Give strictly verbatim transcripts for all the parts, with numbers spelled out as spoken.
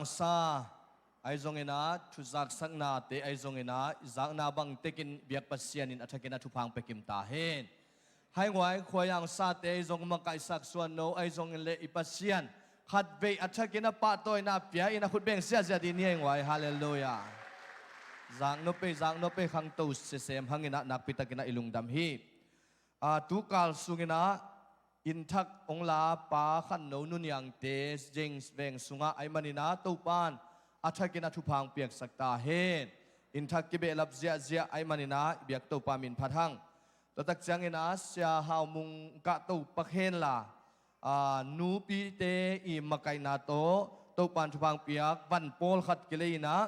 sa ahi zongin ah, thuzaksaknate ahi zongin ah, i zakna bang tekin biak Pasian in a thakin a thupha hong pia kim ta hen. Hainguai, khuaiangsate ahi zong, makaihsak suanno ahi zongin le i Pasian khatvei a thakin a pahtawina pia in a khut beng ziahziah dih ni hainguai. Halleluiah. Zaknop ei, zaknop ei, khangto sesem hangin ah nakpi takin ah i lungdam hi. A, tukal sungin ah inn thak hong la pa Khanno Nu Niangte James veng sungah ahi manin ah Topa'n a thakin a thupha hong piaksak ta hen. Inn thak kibehlap ziahziah ahi manin ah i biak Topa min phat hang. Tua tak ciangin ah Sia Hau Mung kah to pak henla, a, nupite i makaihna tawh Topa'n thupha hong piak van pawlkhat kilei in ah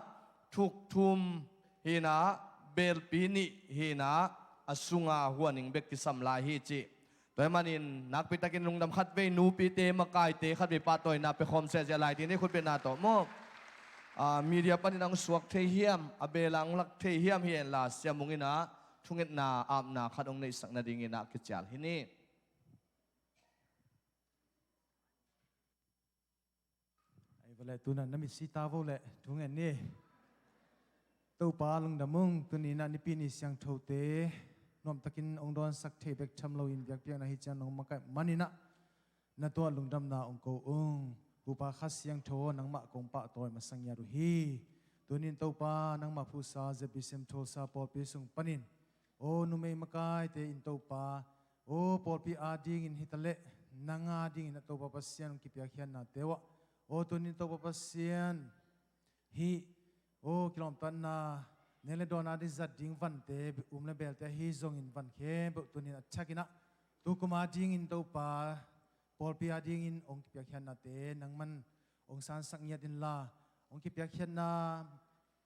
thuk thum hi in ah, belpi nih hi in ah, a sunga huaning bek kisam lai hi cih. Tua ahih manin nakpi takin lungdam, khatvei nupite, makaite khatvei pahtawina pia khawm ziahziah lai dih ni, khutbetna tawh maw. A, media panin a hong suak thei hiam, a bel a hong lak thei hiam hi henla, Sia Mung in ah thungetna, apna khat hong neihsak nadingin ah kicial hi ni. Ei, vale, tu-in ah na mitsi ta vo leh thu ngen ni. Topa lungdam ung, tuni-in ah Nipi ni siangthote nuamtakin hong dawnsak thei bek tham loin biakpiakna hi ciang nong makaih manin ah na tungah lungdamna hong ko ung. Pupa Kha Siangtho aw, nangmah kong pahtawi masa ngiat uh hi. Tuni-in Topa, nangmah phuhsa Z B C M Tulsa pawlpi sung panin, aw, numei makaite in Topa, aw, pawlpi adingin hitaleh nang adingin ah Topa Pasian hong kipiakkhiatnate uh ah, aw, tuni-in Topa Pasian, hih, aw, kilawmtatna, nek le dawn ading zat ding vante, um le belte ahi zongin van khempeuh tuni-in a thakin ah tukum adingin Topa, pawlpi adingin hong kipiakkhiatnate nangman hong sansak ngiat inla, hong kipiakkhiatna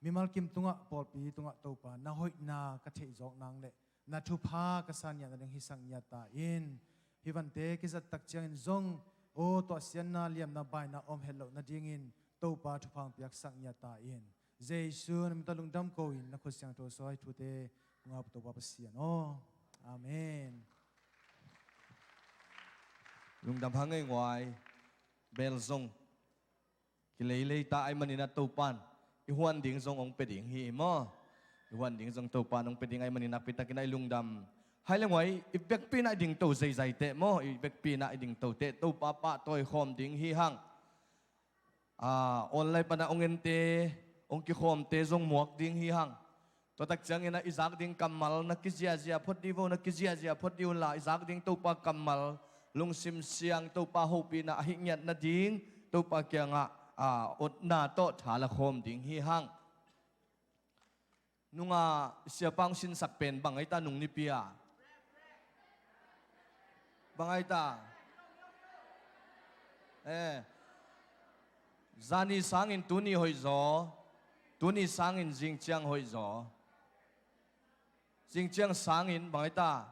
mimal kim tungah, pawlpi tungah Topa, na hoihna ka theih zawk nang le na thupha ka san ngiat nading hisak ngiat ta in. Hih vante kizat tak ciangin zong, aw, tuahsiatna, liamna, baina om het loh nadingin Topa, thupha hong piaksak ngiat ta in. Jesu na min tawh lungdam ko-in na khut siangtho suah hih thute kong ap, Topa Pasian aw. Amen. Lungdam hang ei nguai. Bel zong kileilei ta ahi manin ah Topa'n i huan ding zong hong pia ding hi maw. I huan ding zong Topa'n hong pia ding ahi manin nakpi takin ah i lungdam. Hai le nguai, i vekpi-in ah i dingto zeizai teh maw, i vekpi-in ah i dingto teh, Topa pahtawi khawm ding hi hang. A, online pan ah hong ente, hong kikhawmte zong muak ding hi hang. Tua tak ciangin ah i zak ding kammal na kiziahziah phot dih vo, na kiziahziah phot dih unla, i zak ding Topa kammal, lungsim siang, Topa hopihna ahih ngiat nading, Topa kiangah, a, otna tawh tha la khawm ding hi hang. Nunga siapa hong sinsak pen bang ahi ta, nung nipi a? Bang ahi ta? Eh. Zani sangin tuni hoih zaw, tuni sangin zing ciang hoih zaw. Zing ciang sangin bang ahi ta?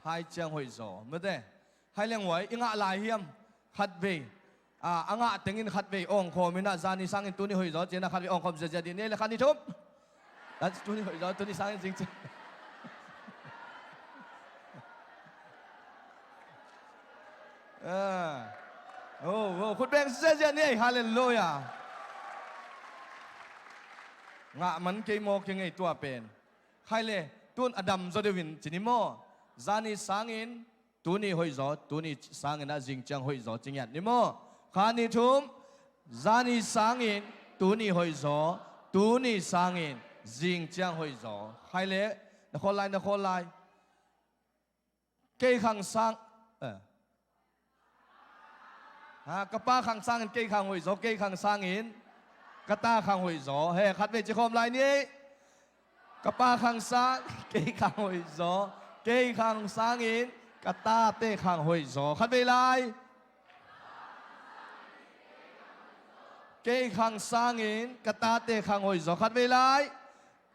Hai ciang hoih zaw. Mate. Hai le nguai, i ngah lai hiam? Khatvei. A, a ngah tengin khatvei awngkhawm in ah, zani sangin tuni hoih zaw ci-in ah khatvei awngkhawm ziahziah dih ni le, khat, nih, thum. Tuni hoih zaw, tuni sangin zing ciang. Ah. Oh, oh, khut beng ziahziah ni ei, halleluiah. Ngah man kei maw, kei ngei tua pen. Khai le, tun a dam zaw deuh in ci ni maw. Zani sangin tuni hoih zaw, tuni sangin ah zing ciang hoih zaw ci ngiat ni maw. Khat, nih, thum. Zani sangin tuni hoih zaw, tuni sangin zing ciang hoih zaw. Khai le, na khawl lai, na khawl lai. Kei khang sang, eh. Ha, ka pa khang sangin kei khang hoih zaw, kei khang sangin ka ta khang hoih zaw. He, khatvei ci khawm lai ni. Ka pa khang sang, kei khang hoih zaw, kei khang sangin ka tate khang hoih zaw. Khatvei lai. Kei khang sangin ka tate khang hoih zaw. Khatvei lai.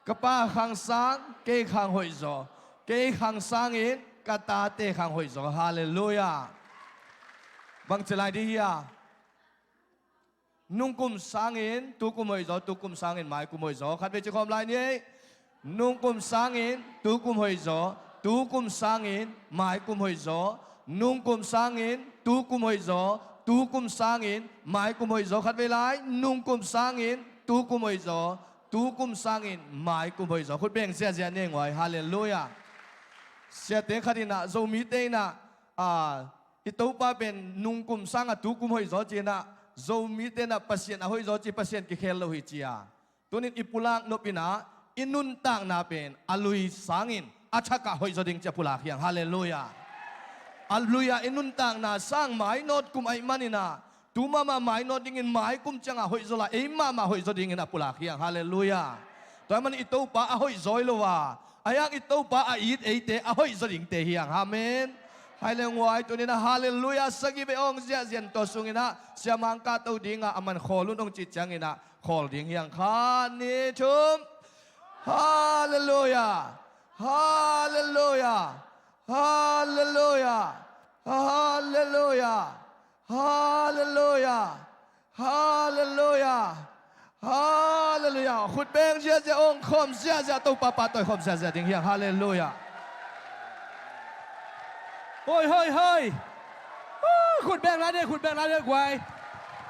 Ka pa khang sang, kei khang hoih zaw. Kei khang sangin ka tate khang hoih zaw. Halleluiah. Bang ci lai dih hia? Nungkum sangin tukum hoih zaw, tukum sangin maikum hoih zaw. Khatvei ci khawm lai ni. Nungkum sangin tukum hoih zaw, tukum sangin maikum hoih zaw. Nungkum sangin tukum hoih zaw, tukum sangin maikum hoihzaw. Khatvei lai, nungkum sangin tukum hoihzaw, tukum sangin maikum hoihzaw. Khut beng ziahziah ni ei nguai. Halleluiah. Siate khat in ah, Zomite in ah, a, i Topa pen nungkum sangah tukum hoihzaw ci-in ah, Zomite in ah Pasian a hoihzaw ci, Pasian kikhel lo hi ci a. Tunin i pulak nop in ah, i nuntakna pen a lui sangin a thakah hoihzaw ding ci a pulak hi hang. Halleluiah. A lui-ah i nuntakna sang mainawt kum ahih manin ah, tu mahmah mainawt dingin maikum ciangah hoihzaw lai, ei mahmah hoihzaw dingin a pulak hi hang. Halleluiah. Tua ahih manin i Topa a hoihzaw hi lo a, ahi hang i Topa a it eite a hoihzaw dingte hi hang. Amen. Hai le nguai, tunin ah halleluiah sagih bek hong ziahziah in, tua sungin ah Sia Mang Kah To dingah a man khawl un hong cih ciangin ah khawl ding hi hang. Khat, nih, thum. Halleluiah. Halleluiah. Halleluiah. Halleluiah. Halleluiah. Halleluiah. Halleluiah. Khut beng ziahziah, hong khawm ziahziah, Topa pahtawi khawm ziahziah ding hi hang. Halleluiah. Hoi, hoi, hoi. Uh, khut beng lai ni, khut beng lai ni ei nguai.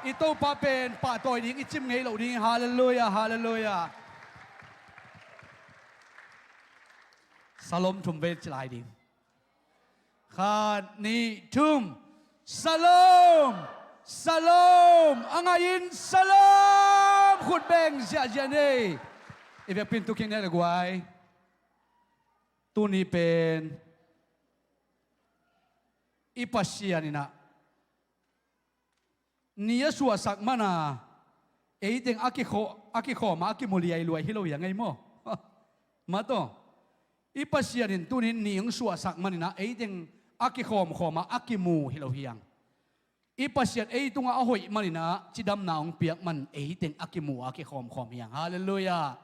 I Topa pen pahtawi ding, i cim ngei loh ding. Halleluiah, halleluiah. Shalom thum vei ci lai ding. Khat, nih, thum. Shalom. Shalom. A ngaihin shalom. Khut beng ziahziah ni ei. I vekpi in tu kik ni ei nguai. Tuni pen i Pasian in ah ni a suahsak man a, eiteng a kikhaw-, a kikhawm a, a kimu liailuai hi lo hi hang ei maw. Mataw. I Pasian in tuni in ni hong suahsak manin ah, eiteng a kikhawmkhawm a, a kimu hi lo hi hang. I Pasian ei tungah a hoih manin ah, cidamna hong piak man, eiteng a kimu a, a kikhawmkhawm hi hang. Halleluiah.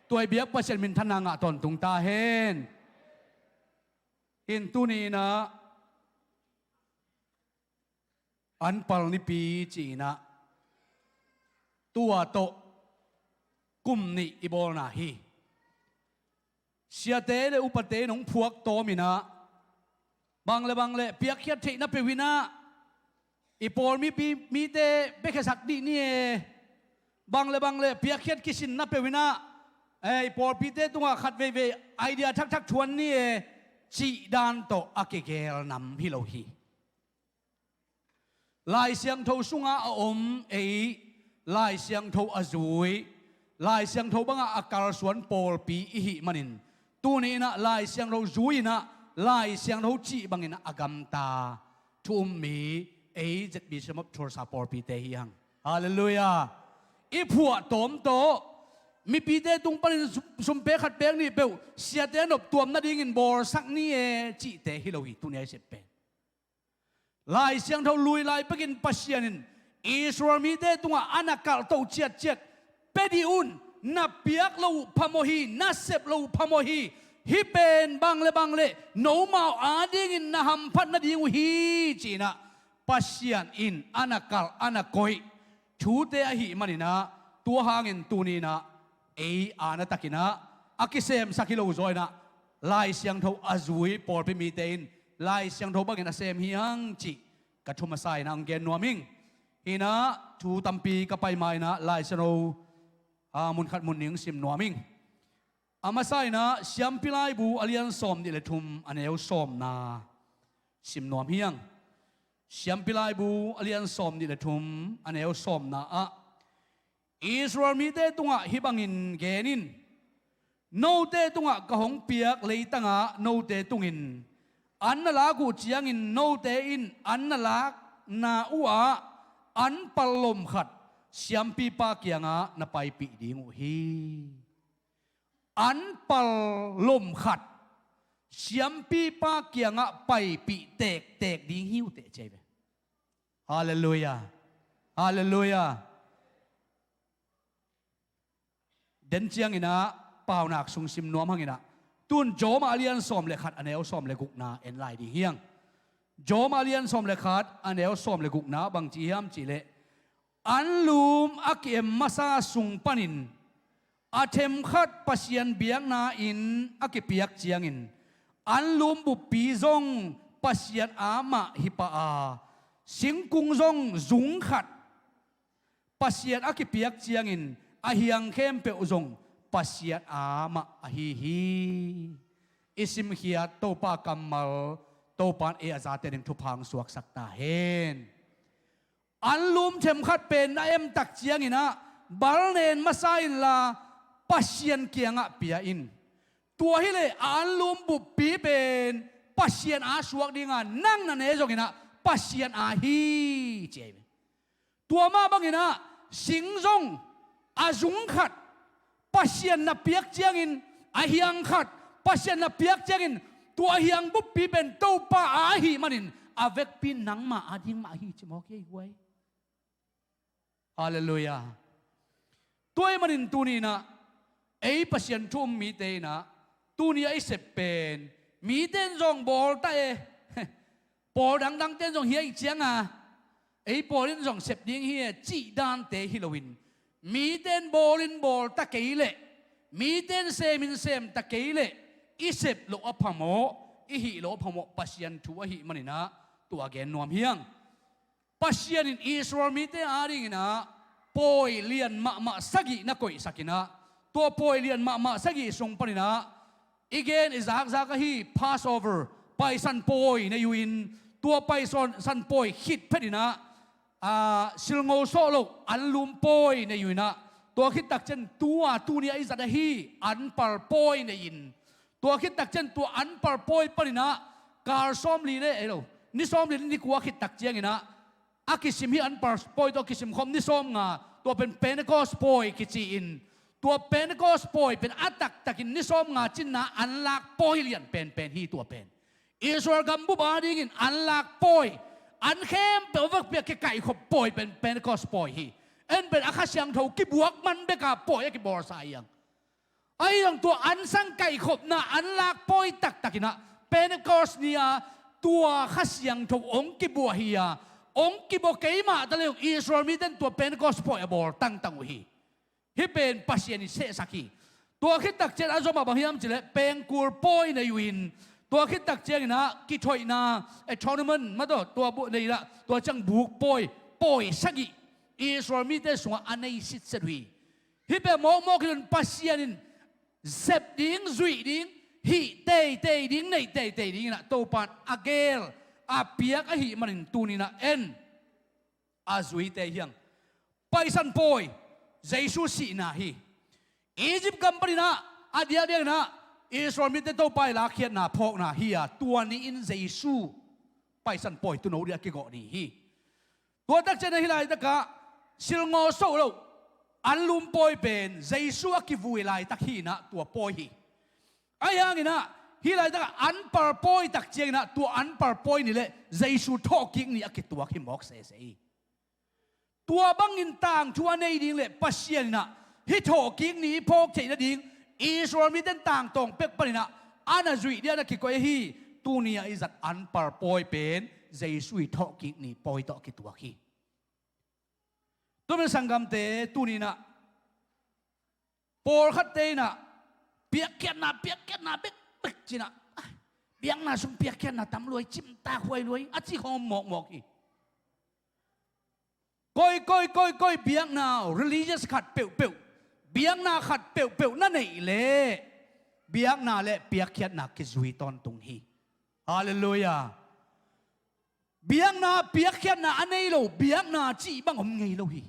Tua i biak Pasian minthanna ngah tawntung ta hen. In tuni in ah Anpal Nipi ci-in ah, tua tawh kum nih i bawlna hi. Siate le upate in hong phuak tawm in ah, bang le bang le piakkhiat theihna peuh in ah, i pawl mipi, mite biakhiatsak dih ni e, bang le bang le piakkhiat kisinna peuh in ah, eh, i pawlpite tungah khat veivei idea thakthak thuan ni e, cih dan tawh a kigeel nam hi lo hi. Lai Siangtho sungah a om ei, Lai Siangtho a zui, Lai Siangtho bangah a kalsuan pawlpi i hih manin, tuni in ah Lai Siangtho zui in ah, Lai Siangtho cih bangin ah a gamta thu um mi ei Z B C Mawp Thursa pawlpite hi hang. Halleluiah. I phuah tawm tawh mipite tung panin sum, sum pek khat pek nih peuh siate a noptuam nadingin bawlsak ni e cihte hi lo hi, tuni a i sep pen. Lai Siangtho lui lai pekin Pasian in Israel mite tungah a na kalhtoh ciatciat, pia dih un, na piak loh uh phamawh hi, na sep loh uh phamawh hi, hih pen bang le bang le nomau adingin na hamphat nading uh hi, ci-in ah Pasian in a na kalh, a na koih thute ahih manin ah, tua hangin tuni in ah ei a na takin ah a kisemsak hi lo zaw in ah, Lai Siangtho a zui pawlpi mite in Lai Siangtho bangin a sem hi hang cih ka thu masa in ah hong gen nuam ing. Hi in ah thu tampi ka pai ma in ah Lai Siangtho, a, mun khat mun nih hong sim nuam ing. A masa in ah Siampi Laibu a lian sawm nih le thum, a neu sawmna sim nuam hi hang. Siampi Laibu a lian sawm nih le thum, a neu sawmna ah, Israel mite tungah hih bangin gen in, note tungah ka hong piak leitangah note tungin an na lak uh ciangin, note in an na lakna uhah anpal lom khat siampipa kiangah na paipih ding uh hi. Anpal lom khat siampipa kiangah paipih tektek ding hi uh teh, ci hi ve. Halleluiah. Halleluiah. Den ciangin ah paunak sung sim nuam hang in ah, tun Rom a lian sawm le khat, a neu sawm le gukna en lai ding hi hang. Rom a lian sawm le khat, a neu sawm le gukna bang ci hiam cih leh, anlum a ki-em masa sung panin a themkhat Pasian biakna-in a kipiak ciangin, anlum buppi zong Pasian aa mah hi pah a, Singkung zong zung khat Pasian a kipiak ciangin a hiang khempeuh zong Pasian aa mah ahi hi. I simkhiat Topa kammal, Topa in ei a zate ding thupha hong suaksak ta hen. Anlum themkhat pen na emtak ciangin ah balnen masa inla Pasian kiangah pia in. Tua hileh a anlum buppi pen Pasian aa suak dinga nang na ne zongin ah Pasian aa hi ci ahi ve. Tua mah bangin ah sing zong a zung khat Pasian na piak ciangin a hiang khat Pasian na piak ciangin tua a hiang buppi pen Topa aa ahih manin a vekpi nangma ading mah ahi ci mawk hi ei guai. Halleluiah. Tua ahih manin tuni in ah ei Pasian thu um mite in ah tuni a i sep pen mite in zong bawl ta e. Pawl dangdangte in zong hi a ih cianga ei pawl in zong sep ding hi e cih dante hi loin mite in bawl in bawl ta kei leh mite in sem in sem ta kei leh i sep loh a phamawh i hih loh a phamawh Pasian thu ahih manin ah tua gen nuam hiang. Pasian in Israel mite adingin ah pawi lian mahmah sagih na koihsak in ah tua pawi lian mahmah sagih sung panin ah i gen i zakzak ahi Passover Paisan pawi nei uh in tua Paisan pawi khit phet in ah silngo sawh loh anlum pawi nei uh in ah tua khit takciang tua tuni a i zat ahi anpal pawi nei in tua khit takciang tua anpal pawi panin ah kal sawmli le ei lo ni sawmli le ni kua khit takciangin ah a kisim hi anpal pawi tawh kisim khawm ni sawmnga tua pen Pentecost pawi kici in tua Pentecost pawi pen a taktakin ni sawmnga cinna anlak pawi lian penpen hi tua pen Israel gambup adingin anlak pawi an khempeuh a vekpi a kikaihkhop pawi pen Pentecost pawi hi. En pen a Kha Siangtho kibuak man beka pawi a kibawlsa hiang. Ahi zong tua an sang kaihkhopna an lak pawi taktakin ah Pentecost ni-a tua Kha Siangtho hong kibuah hi-a hong kibaw kei mah ta le hong Israel mite in tua Pentecost pawi a bawl tangtang uh hi. Hih pen Pasian in sehsak hi. Tua khit takciang a zom ah bang hiam cileh pengkul pawi nei uh in tua khit takciangin ah kithoihna atonement mah tawh tua buh nei lah tua ciang buk pawi pawi sagih Israel mite sungah a nei sitset uh hi. Hih pia mawkmawk hi lun Pasian in sep ding zuih ding hih teitei ding neih teitei dingin ah Topa in a geel a piak ahih manin tuni-in ah en a zuite hiang. Paisan pawi Jesu sihna hi. Egypt gam panin ah a diakdiakin ah Israel mite Topa i lakkhiatna phawkna hi-a tua ni-in Jesu Paisan pawi tuuno ding a kigawh ni hi. Tua takciang ah hih laitakah silngaw soh loh anlum pawi pen Jesu a kivui laitak hi-in ah tua pawi hi. Ahi hangin ah hih laitakah anpal pawi takciangin ah tua anpal pawi ni le Jesu thawhkik ni a kituak hi mawk sese hi. Tua bangin tangthu a nei ding le Pasian in ah hih thawhkik ni i phawk theih nading Israel mite in tangtawng pek panin ah a na zuih ding a na kikoih ahi. Tuni-a i zat anpal pawi pen Jesu i thawhkik ni pawi tawh a kituak hi. Tua min sanggamte tuni-in ah pawlkhatte in ah piakkhiatna piakkhiatna bekbek ci-in ah biakna sung piakkhiatna tam luai cimtak huai luai a ci khawng mawkmawk hi. Koi koi koi koi biakna religious khat peuhpeuh biakna khat peuhpeuh na neih leh biakna le piakkhiatna kizui tawntung hi. Halleluiah. Biakna piakkhiatna a nei lo biakna cih bang om ngei lo hi.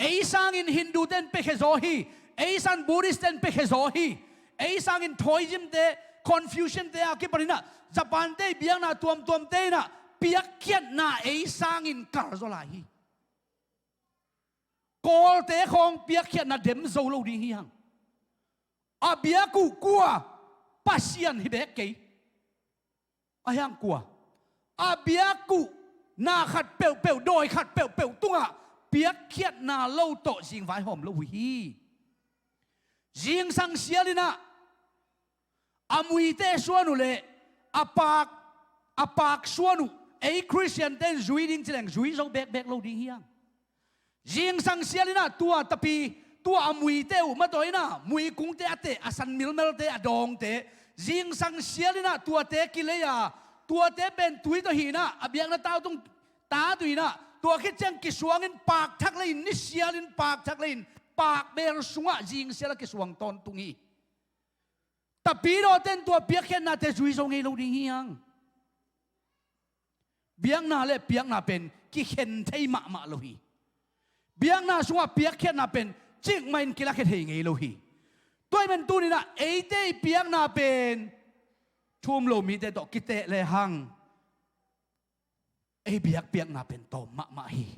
Ei sangin Hindu ten piakhia zaw hi. Ei sangin Buddhist ten piakhia zaw hi. Ei sangin Taoism te Confucian te a kipanin ah Japan te biakna tuamtuamte in ah piakkhiatna ei sangin kal zaw lai hi. Kawlte khawng piakkhiatna dem zo lo ding hi hang. A biak uh kua? Pasian hi beek kei. A hiang kua? A biak uh na khat peuhpeuh dawi khat peuhpeuh tungah piakkhiatna lo tawh zing vaihawm lo uh hi. Zingsang sial in ah a muite suan uh le a paak a paak suan uh ei Khristian ten zui ding ci leng zui zo bekbek lo ding hi hang. Zingsang sial in ah tua tapi tua a muite uh mah tawh in ah muikungte a teh a san milmelte a dawngte zingsang sial in ah tuate kilei a Tuate pen tui tawh hi inah, a biakna tau tung ta tui inah, tua khit ciang kisuangin pakthak lei-in, nisialin pakthak lei-in, pakbel sungah zingsial a kisuang tawntung hi. Tapidawte in tua piakkhiatnate zui zo ngei lo ding hi hang. Biakna le piakna pen kikhen thei mahmah lo hi. Biakna sungah piakkhiatna pen cikmah in kilakhia thei ngei lo hi. Tua ahih manin tuni inah eite i piakna pen thu um lo mite tawh kiteh lehang ei biakpiakna pen tawm mahmah hi.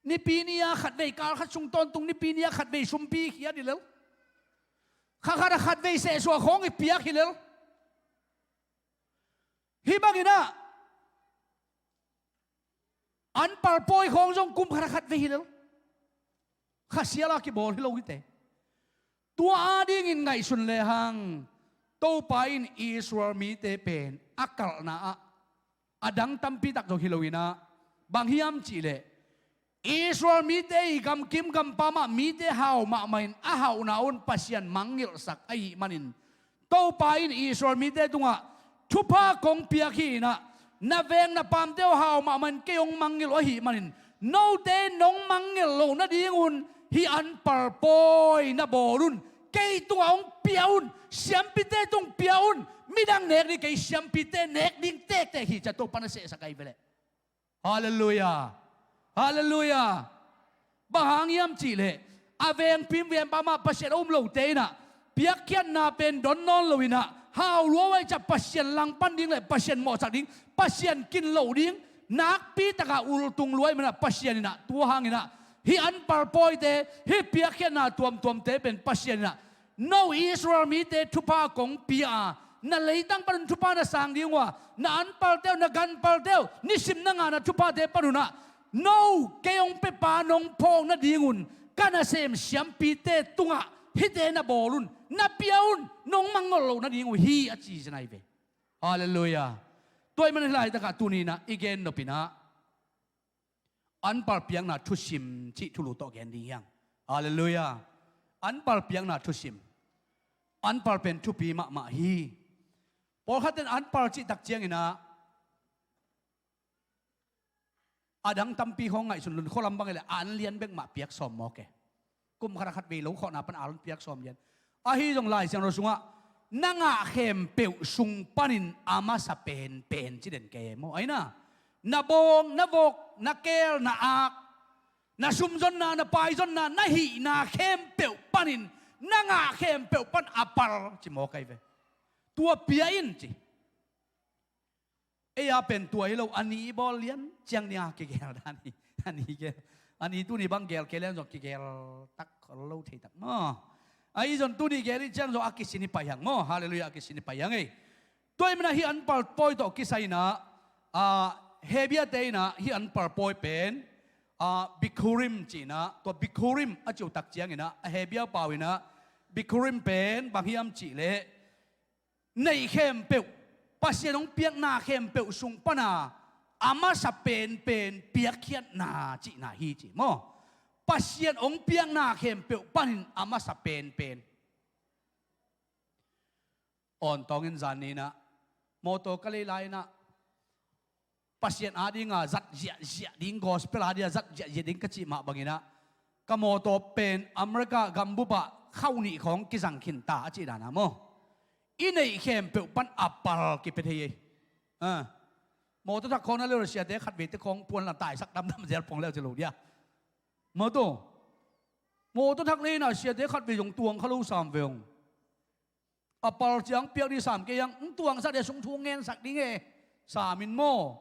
Nipi ni-a khatvei, kal khat sung tawntung nipi ni-a khatvei sumpi khiat hi lel. Kha khat a khatvei sehsuah khawng i piak hi lel. Hih bang inah anpal pawi khawng zong kum khat a khatvei hi lel. Kha sial a kibawl hi lo hi te. Tua adingin ngaihsun lehang Topa in Israel mite pen a kalhna ah a dang tampi tak zong hi lo inah, bang hiam cihleh Israel mite i gamkim gampam ah mite hau mahmah in a hauhna un Pasian mangngilhsak ahih manin, Topa in Israel mite tungah thupha kong piak hi inah, na veng na paamte uh hau mahmah in kei hong mangngilh uh ahih manin, note in nong mangngilh loh nadingun hih anpal pawi na bawl un, kei tungah hong pia un, siampite tung pia un, midang nek ding kei, siampite nek ding tektek hi, ci-a Topa na sehsak ahi ve leh. Halleluiah. Halleluiah. Bang hang hiam cihleh a vengpi vengpaam ah Pasian a um lote inah piakkhiatna pen don nawn lo inah, hau lua uh ahih ciang Pasian langpan ding le Pasian mawhsak ding, Pasian kin loh ding nakpi takah ultung lua ahih manin ah Pasian inah tua hang inah hih anpal pawite, hih piakkhiatna tuamtuamte pen Pasian inah, no Israel mite thupha kong pia a, na leitang panun thupha na sang ding uh a, na anpalte uh, na ganpalte uh, nisim na ngahna thuphate panun ah no kei hong piapa nong phawk nadingun ka nasem siampite tungah hihte na bawl un, na pia un, nong mangngilh loh nading uh hi, a ci zen ahi ve. Halleluiah. Tua ahih manin hih laitakah tuni inah i gen nop inah anpal piakna thusim cih thulu tawh gen ding hi hang. Halleluiah. Anpal piakna thusim. Anpal pen thupi mahmah hi. Pawlkhat in anpal cih tak ciang inah a dang tampi khawng ngaihsun lun, khualam bang hileh a an lian bek mah piak sawm mawk e. Kum khat a khatvei lo khawhna pan a an piak sawm lian. Ahi zong Lai Siangtho sungah na ngah khempeuh sung panin a masa penpen ci den kei e maw. Ahi na, na bawng, na vok, na keel, na ak, na sumzonna, na paizonna, na hihna khempeuh panin na ngah khempeuh pan a pal ci mawk ahi ve. Tua pia in ci. Ei a pen tua hi lo, a ni i bawl lian ciang ni a kigel dan hi. A ni gel, a ni tuni bang gel kei lian zong kigel tak lo thei tak maw. Ahi zong tuni gel i ciang zong a kisin hi pai hang maw. Halleluiah, a kisin hi pai hang ei. Tua ahih manin ah hih anpal pawi tawh kisai inah, a, Hebru te inah hih anpal pawi pen, a, Bikhurim ci inah, tua Bikhurim a cih uh tak ciang inah, a Hebru pau inah Bikhurim pen bang hiam cih leh, neih khempeuh, Pasian hong piakna khempeuh sung pana a masa penpen piakkhiatna cihna hi ci maw. Pasian hong piakna khempeuh panin a masa penpen. Awn tawngin zan ni inah mawtaw ka lei lai inah Pasian adinga zat ziahziah ding, gospel adinga zat ziahziah ding ka cih mah bang inah, ka mawtaw pen America gambup ah khauh nih khawng kizang khin ta a cih dan a maw. I neih khempeuh pan a pal kipia thei ei. A, mawtaw thak khawng na leu le siate khatvei te khawng puan lam taisak damdam zel pong leu ci lo dia. Mawtaw, mawtaw thak lei inah siate khatvei zong tuang kha lo sam ve ung. A pal ciang piak ding sam kei hang, hong tuangsak ding a sung thu ngensak ding e. Sam in maw.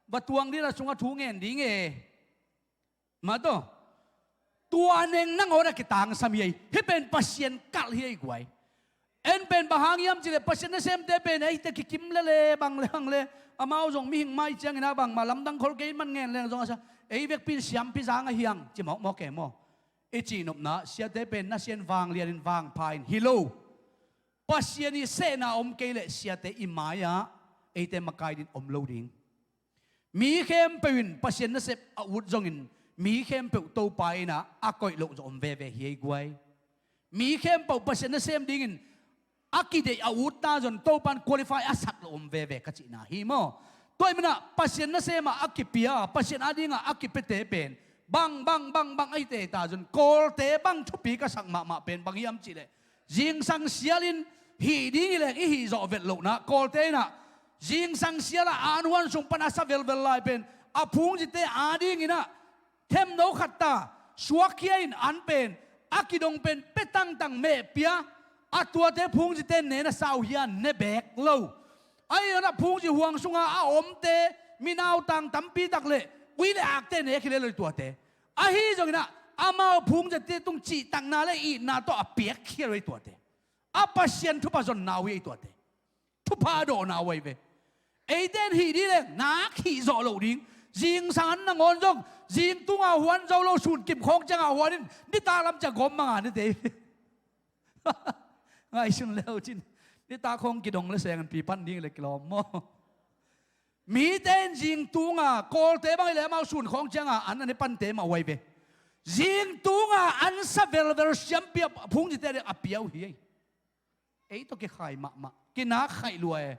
Va tuang ding a sungah thu ngen ding e. Mawtaw. Tua neng nangawn a kitangsam hi ei. Hih pen Pasian kalh hi ei guai. En pen bang hang hiam cih leh Pasian nasemte pen eite kikim lele bang le hang le, amau zong mihing mah ciang inah bangmah lamdang khol kei man ngen leng zong a sa, ei vekpi in siampi zang ahi hang ci mawkmawk e maw. I cihnopna, siate pen nasem vanglian in vangpha in hi lo. Pasian i sehna om kei leh siate i mai-ah eite makai ding om lo ding. Mi khempeuh in Pasian nasep a ut zongin mi khempeuh Topa inah a koih loh zong om veve hi ei guai. Mi khempeuh Pasian nasem dingin a kideih a utta zong Topan qualify a sak lo om veve ka cihna hi maw? Tua ahih manin ah Pasian nasem ah a kipia, Pasian adingah a kipiate pen bang bang bang bang ahihte ta zong Kawlte bang thupi ka sak mahmah pen bang hiam cihleh, zingsang sialin hih ding hi leng i hih zawh vet lohna, Kawlte in ah zingsang sial ah an huan sung pan a sa velvel lai pen a phungzite adingin ah themno khat ta suakkhia in an pen a kidong pen pia tangtang meh pia, a tuate phungzite ne na sa uh hia, ne beek lo. Ahi zongin ah phungzi huang sunga a omte, mi nautang tampi tak le ui le akte nek hi lel lo hi tuate. Ahi zongin ah amau phungzite tung cihtakna le itna tawh a piakkhia lo hi tuate. A Pasian thupha zonna uh hi tuate. Thupha dawhna uh ahi ve. Eite in hih ding leng nak hih zawh loh ding. Zingsang an nangawn zong zing tunga huan zo lo, sun kim khawng ciangah huan in nitak lam ciang gawm manga ne te. Ngaihsun le uh cin. Nitak khawng kidong le seng an pi pan ding le kilawm maw? Mite in zing tunga Kawlte bang hi le amau sun khawng cianga an a ne pante mah uh ahi ve. Zing tunga an sa velvel siampi a phungzite a pia uh hi. Ei tawh kikhai mahmah, kinak khaih lua e.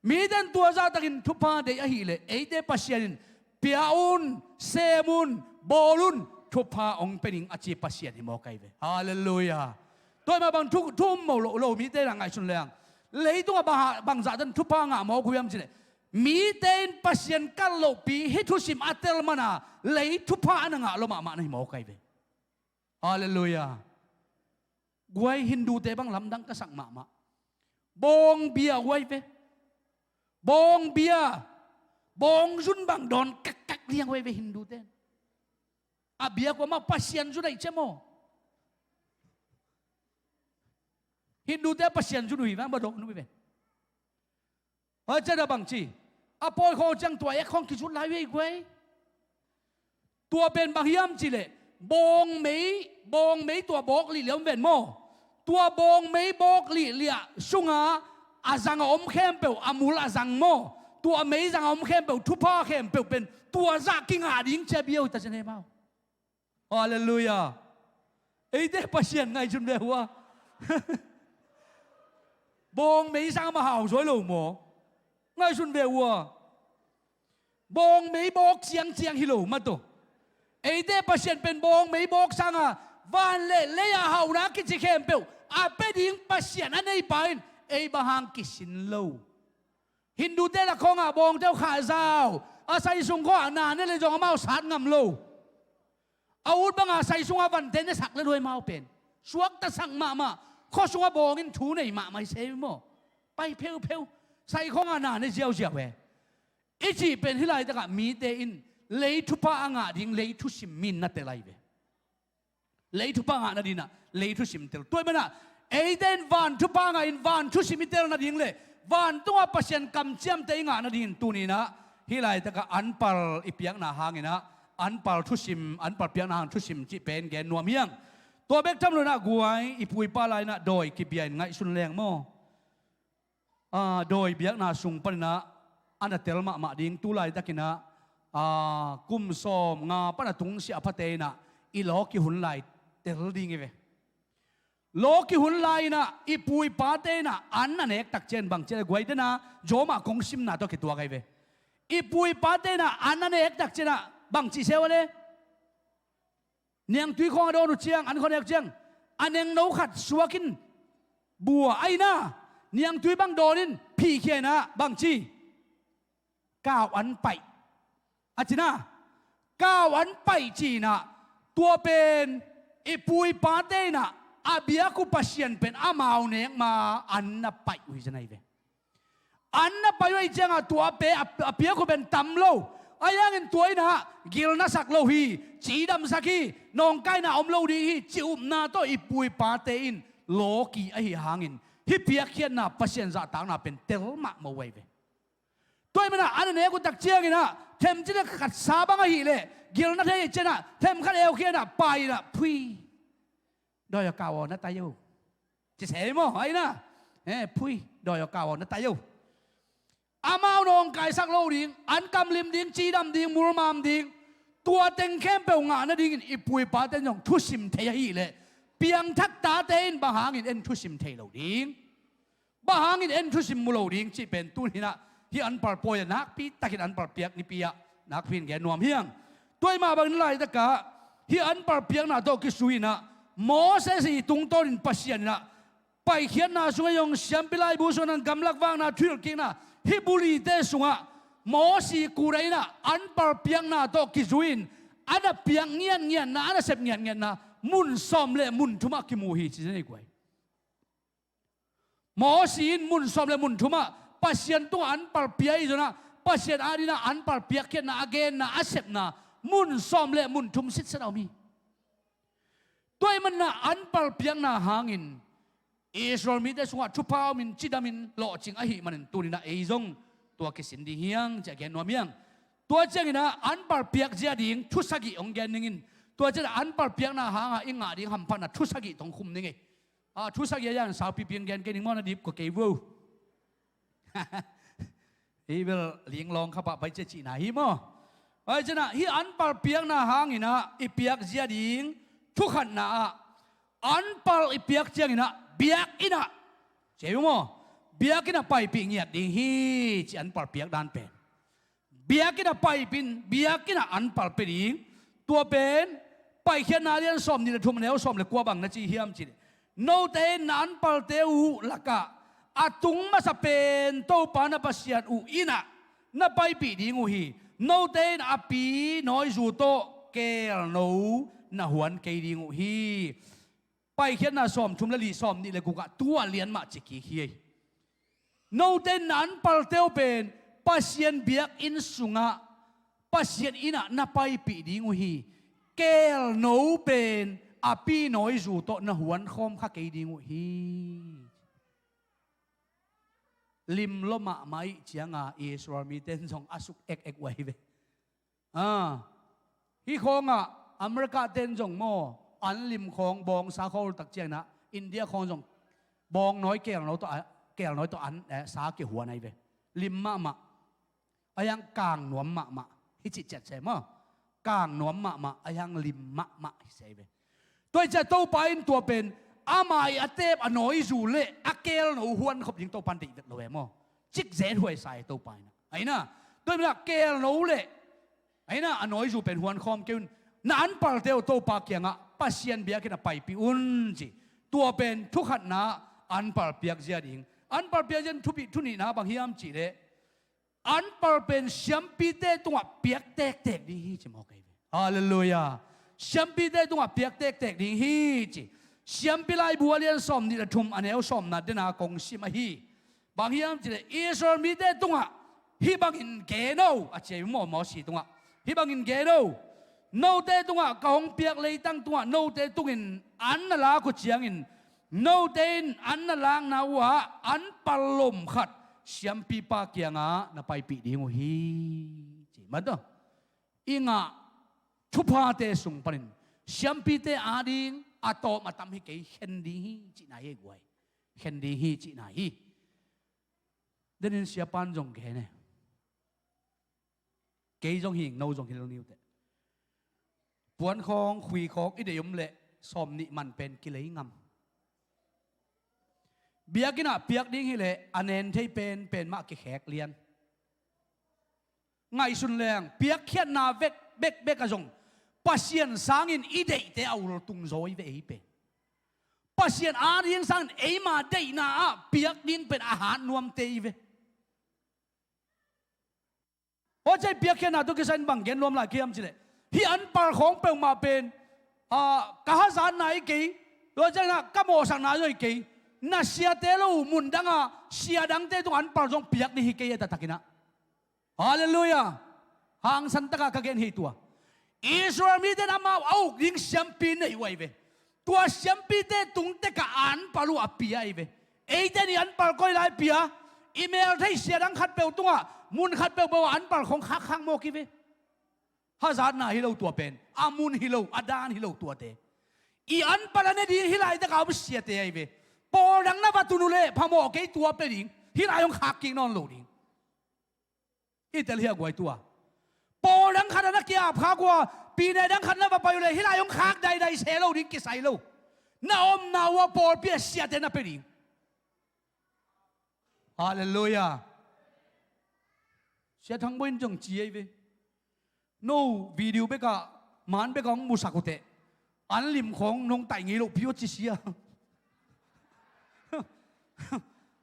Mite in tua zahtakin thupha deih ahih leh eite Pasian in pia un, sem un, bawl un, thupha hong pia ning a ci Pasian hi mawk ahi ve. Halleluiah. Tua ahih mah bang thu, thu um mo lo, lo mite in ah ngaihsun leng, leitungah bang, bang zahtan thupha ngah mawk uh hiam cihleh, mite in Pasian kalh lohpi hih thusim a tel mana lei thupha a na ngah lua mahmah na hi mawk ahi ve. Halleluiah. Guai, Hindute bang lamdang ka sak mahmah. Bawngbia uh ahi ve. Bawngbia. Bawngbia zun bang dawn kakkak liang uh ahi ve Hindute in. A biak uh amau Pasian zun ahi cia maw? Hindute a Pasian zun uh hi vang ba dawn uh hi ve. Hoi, cia da bang ci. A pawi khawng ciang tua ek khawng kizut lai uh ei guai. Tua pen bang hiam cihleh, bawngmei, bawngmei tua bawk lihliah om ven maw? Tua bawngmei bawk lihliah sunga a zang a om khempeuh, a mul a zang maw? Tua mei zang a om khempeuh, thupha khempeuh pen tua zah kingah ding cia bia uh ta cia ne mau. Halleluiah. Eite Pasian ngaihsun ve uh a. Bawngmei sang mah hau zaw lo maw? Ngaihsun ve uh a. Bawngmei bawk ciangciang hi lo mah tawh. Eite Pasian pen bawngmei bawk sanga van le lei a hauhna kici khempeuh a pia ding Pasian a neipa in ei bang hang kisin lo? Hindute lak khawngah bawngte uh khah zau, a sai sung khawngah na ne le zong amau sat ngam lo. A ut banga sai sunga vante ne sak le luai mau pen suakta sak mahmah, khua sunga bawng in thu nei mahmah hi se maw? Pai pheupheu, sai khawngah na ne ziauziau e. I cih pen hih laitakah mite in lei thupha a ngah ding lei thusim mi in na tel ahi ve. Lei thupha ngah nadinah lei thusim tel. Tua ahih manah eite in van thupha ngah in van thusim i tel nading le vantungah Pasian kamciamte i ngah nadingin tuni inah hih laitakah anpal i piakna hanginah anpal thusim, anpal piakna hang thusim cih pen gen nuam hiang. Tua bek tham lo inah guai, i pu i pa lai inah dawi kibia in ngaihsun leng maw? Aa, dawi biakna sung paninah a na tel mahmah ding, tu laitakinah, aa, kum sawm nga pan a tungsiah a phate inah i lawki hun lai tel ding hi ve. Lawki hun lai inah i pu i pate inah an a nek takciang bang ciah le guai dena zawmah kong simna tawh kituak ahi ve. I pu i pate inah an a nek takciangah bang cih seu a le? Niangtui khawng a dawn uh ciang, an khawng a nek ciang, a nengno khat suakin bua a inah, niangtui bang dawnin phihkhia inah bang ci? Kau an paih a cinah, kau an paih ci inah, tua pen i pu i pate inah a biak uh Pasian pen amau nek ma an na paih uh hi zen ahi ve. An na paih uh ahih ciangah tua a pe a, a piak uh pen tam lo. Ahi hangin tua inah gil na sak lo hi, cidamsak hi, nawngkaina om lo ding hi, cih upna tawh i pu i pate in lawki ahi hangin hih piakkhiatna Pasian zahtakna pen tel mahmah uh ahi ve. Tua ahih manah an a nek uh takcianginah themcik le khatsa bang ahih leh gil na thei ahih cianah themkhat eukhia inah pai inah phui. Dawi aw kau aw na tai uh. Ci se maw, ahi na. Eh, phui, dawi aw kau aw na tai uh. Amau nawngkaisak lo ding, an kamlim ding, cidam ding, mulmam ding. Tua teng khempeuh ngah nadingin i pu i pate in zong thusim thei ahih leh piangthak tate in bang hangin en thusim thei lo ding? Bang hangin en thusim mu lo ding cih pen tuni-in ah hih anpal pawi ah nakpi takin anpal piak nipi ah nakpi in gen nuam hi hang. Tua ahih mah bangin laitakah hih anpal piakna tawh kizui-in ah Moses ii tungtawnin Pasian in ah Paikhiatna sungah zong, siampi laibu sungah zong, gamlak vakna, thuhilhkikna, hih bulite sungah Mosi kuda in ah anpal piakna tawh kizui-in a na piak ngiatngiatna, a na sep ngiatngiatna mun sawm le mun thum ah kimu hi ci zen ei guai. Mosi in mun sawm le mun thum ah Pasian tungah anpal pia hi zongin ah Pasian adingin ah anpal piakkhiatna, a genna, a sepna mun sawm le mun thum sitset a om hi. Tua ahih manin ah anpal piakna hangin Israel mite sungah thupha omin cidamin lawhcing ahih manin tuni-in ah ei zong tua kisin ding hi hang ci-a gen nuam hi hang. Tua ciangin ah anpal piak zia ding thu sagih hong gen ning in. Tua ciangin ah anpal piakna hangah i ngah ding hamphatna thu sagih tawh hong khum ning ei. Ah, thu sagih a hiang saupipi hong gen kei ning maw, na dip kua kei vo. Hih bel linglawng kha pah pai cia cihna hi maw? Pai ciangin ah hih anpal piakna hangin ah i piak zia ding thu khatna ah anpal i piak ciangin ah biakinn ah, ci hi maw, biakinn ah paipih ngiat ding hi ci, anpal piak dan pen. Biakinn ah paipih in, biakinn ah anpal pia ding. Tua pen Paikhiatna lian sawm nih le thum, neu sawm le kua bang na ci hiam cih leh, note in na anpalte uh lakah a tung masa pen Topa na Pasian uh inn ah na paipih ding uh hi. Note in a pi nawizu tawh keelno na huan kei ding uh hi. Paikhiatna sawmthum le li, sawmnih le guk ah tua lian mah ci kik hi. Note in na anpalte uh pen Pasian biakinn sungah Pasian inn ah na paipih ding uh hi. Keelno pen a pi nawizu tawh na huan khawm kha kei ding uh hi. Limlo mahmah ih cianga Israel mite in zong a suk ekek uh ahi ve. Ah, hih khawngah America-te in zong maw, an lim khawng bawngsa khawng ultak ciangin ah India khawng zong bawngnawi keelnawi tawh, ah, keelnawi tawh an, eh, sa kihuan ahi ve. Lim mahmah. A hiang kang nuam mahmah. Hih cih ciat se maw. Kang nuam mahmah, a hiang lim mahmah hi se ahi ve. Tua hi ciah Topa in tua pen ama ih a teep a nawizu le a keelno huan khop ding Topa in deih vet lo e maw. Cik zethuai sa e Topa in ah. Aina, tua in ah keelno le, aina, a nawizu pen huan khawm kei un. Na anpalte uh Topa kiangah Pasian biakinn ah paipih un ci. Tua pen thu khatna anpal piak zia ding. Anpal piak zia ding thu pi, thu nihna bang hiam cih leh, anpal pen siampite tungah piak tektek ding hi ci mawk ahi ve. Halleluiah. Siampite tungah piak tektek ding hi ci. Siampi laibu a lian sawmnih le thum a neu sawmna dena kong sim ahi. Bang hiam cih leh Israel mite tungah hih bangin gen o a ci ahi maw, Mosi tungah. Hih bangin gen o. Note tungah ka hong piak leitang tungah note tungin an na lak uh ciangin, note in an na lakna uhah anpal lom khat siampipa kiangah na paipih ding uh hi. Ci mah tawh. I ngah thuphate sung panin siampite ading a tawm a tam hi kei, khen ding hi cihna hi guai. Khen ding hi cihna hi. Denin siapan zong gen e. Kei zong hing, no zong hi lo ni uh teh. Puan khawng, khui khawng i deih om leh sawmnih man pen kilei ngam. Biakinn ah piak ding hi leh a nen thei pen pen mah kikhek lian. Ngaihsun leng piakkhiatna vek, bek, bek ah zong Pasian sangin i deihte a ul tung zaw i ve ei pen. Pasian ading sangin eima deihna ah piak ding pen a hat nuamte i ve. Tua ciah piakkhiatna tawh kisai in bang gen nuam lai ka hiam cih leh, hih anpal khawng peuhmah pen, ah, ka hazatna hi kei, tua ciangin ah ka mawhsakna zong hi kei, na siate lo uh mun dang a sia dangte tungah anpal zong piak ding hi kei e, taktakin ah. Halleluiah. Hangsan takah ka gen hi tua. Israel mite in amau a uk ding siampi nei uh ahi ve. Tua siampite tung tekah anpal uh a pia ahi ve. Eite in i anpal koi lai pia, i mel thei sia dang khat peuh tungah, mun khat peuhpeuh ah anpal khawng khakkhak mawk hi ve. Hazatna hi lo tua pen, a mun hi lo, a dan hi lo tuate. I anpal a ne ding hih laitakah om siate ahi ve. Pawl dang na va tun uh leh phamawh kei, tua pia ding, hih lai hong khak kik nawn lo ding. I tel hi a guai tua. Pawl dang khat a na ki-ap khak uh a, pine dang khat na va pai uh leh hih lai hong khak daidai se lo ding, kisai lo. Na omna uh a pawlpi ah siate na pia ding. Halleluiah. Sia Thang Bawi in zong ci ei ve. No video bekah man bekah hong musak uh teh, an lim khawng nong taih ngei loh pi aw ci sia.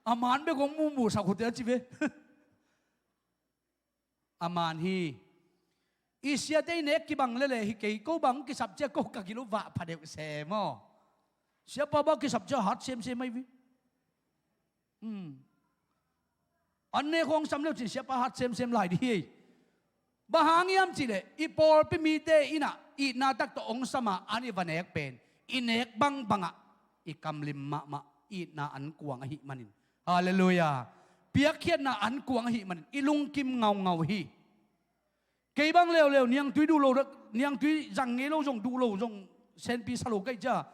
A man bekah hong mu musak uh teh a ci ve. A man hi. I siate i nek kibang lele hi kei, ko bang kisap cia ko ka gilo vah pha deuh se maw. Siapa bang kisap cia hat semsem ai vi. Hmm. An nek hong sam leu cin siapa hat semsem lai di hi. Bang hang hiam cihleh i pawlpi mite innah itna tak tawh hong sama an i va nek pen i nek bangbangah i kamlim mahmah itna an kuang ahih manin. Halleluiah. Piakkhiatna an kuang ahih manin i lungkim ngaungau hi. Kei bang leuleu niangtui duh lo, niangtui zang ngei lo zong duh lo zong senpi sa lo kaih cia.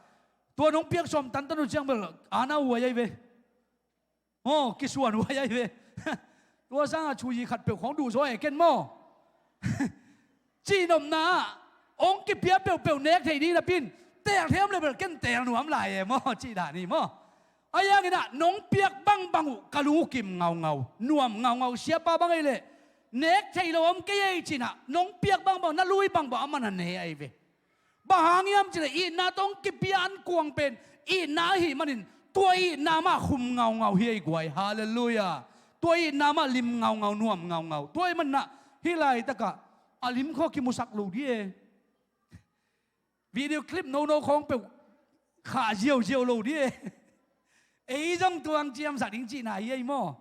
Tua nong piak sawm tantan uh ciang bel ana huai ai ve. Aw, kisuan huai ai ve. Tua sangah chuyi khat peuh khawng duh zaw e ken maw. Cihnopna ah hong kipia peuhpeuh nek thei ding napin, tel thiam le bel ken tel nuam lai e maw, cih dan hi maw. A hianginah nong piak bangbang uh ka lung uh kim ngaungau, nuam ngaungau, siapa bang ei leh nek thei lo om kei ei cinah nong piak bangbang na lui bangbang a man a ne ai ve. Bang hang hiam cihleh itna tawh hong kipia an kuang pen itna ahih manin tua itna mah khum ngaungau hi ei guai. Halleluiah. Tua itna mah lim ngaungau, nuam ngaungau. Tua ahih maninah hih laitakah a lim khaw kimusak lo di e. Video clip nono khawng peuh khah ziauziau lo di e. Ei zong tuang ciamsak ding cihna hi ei maw.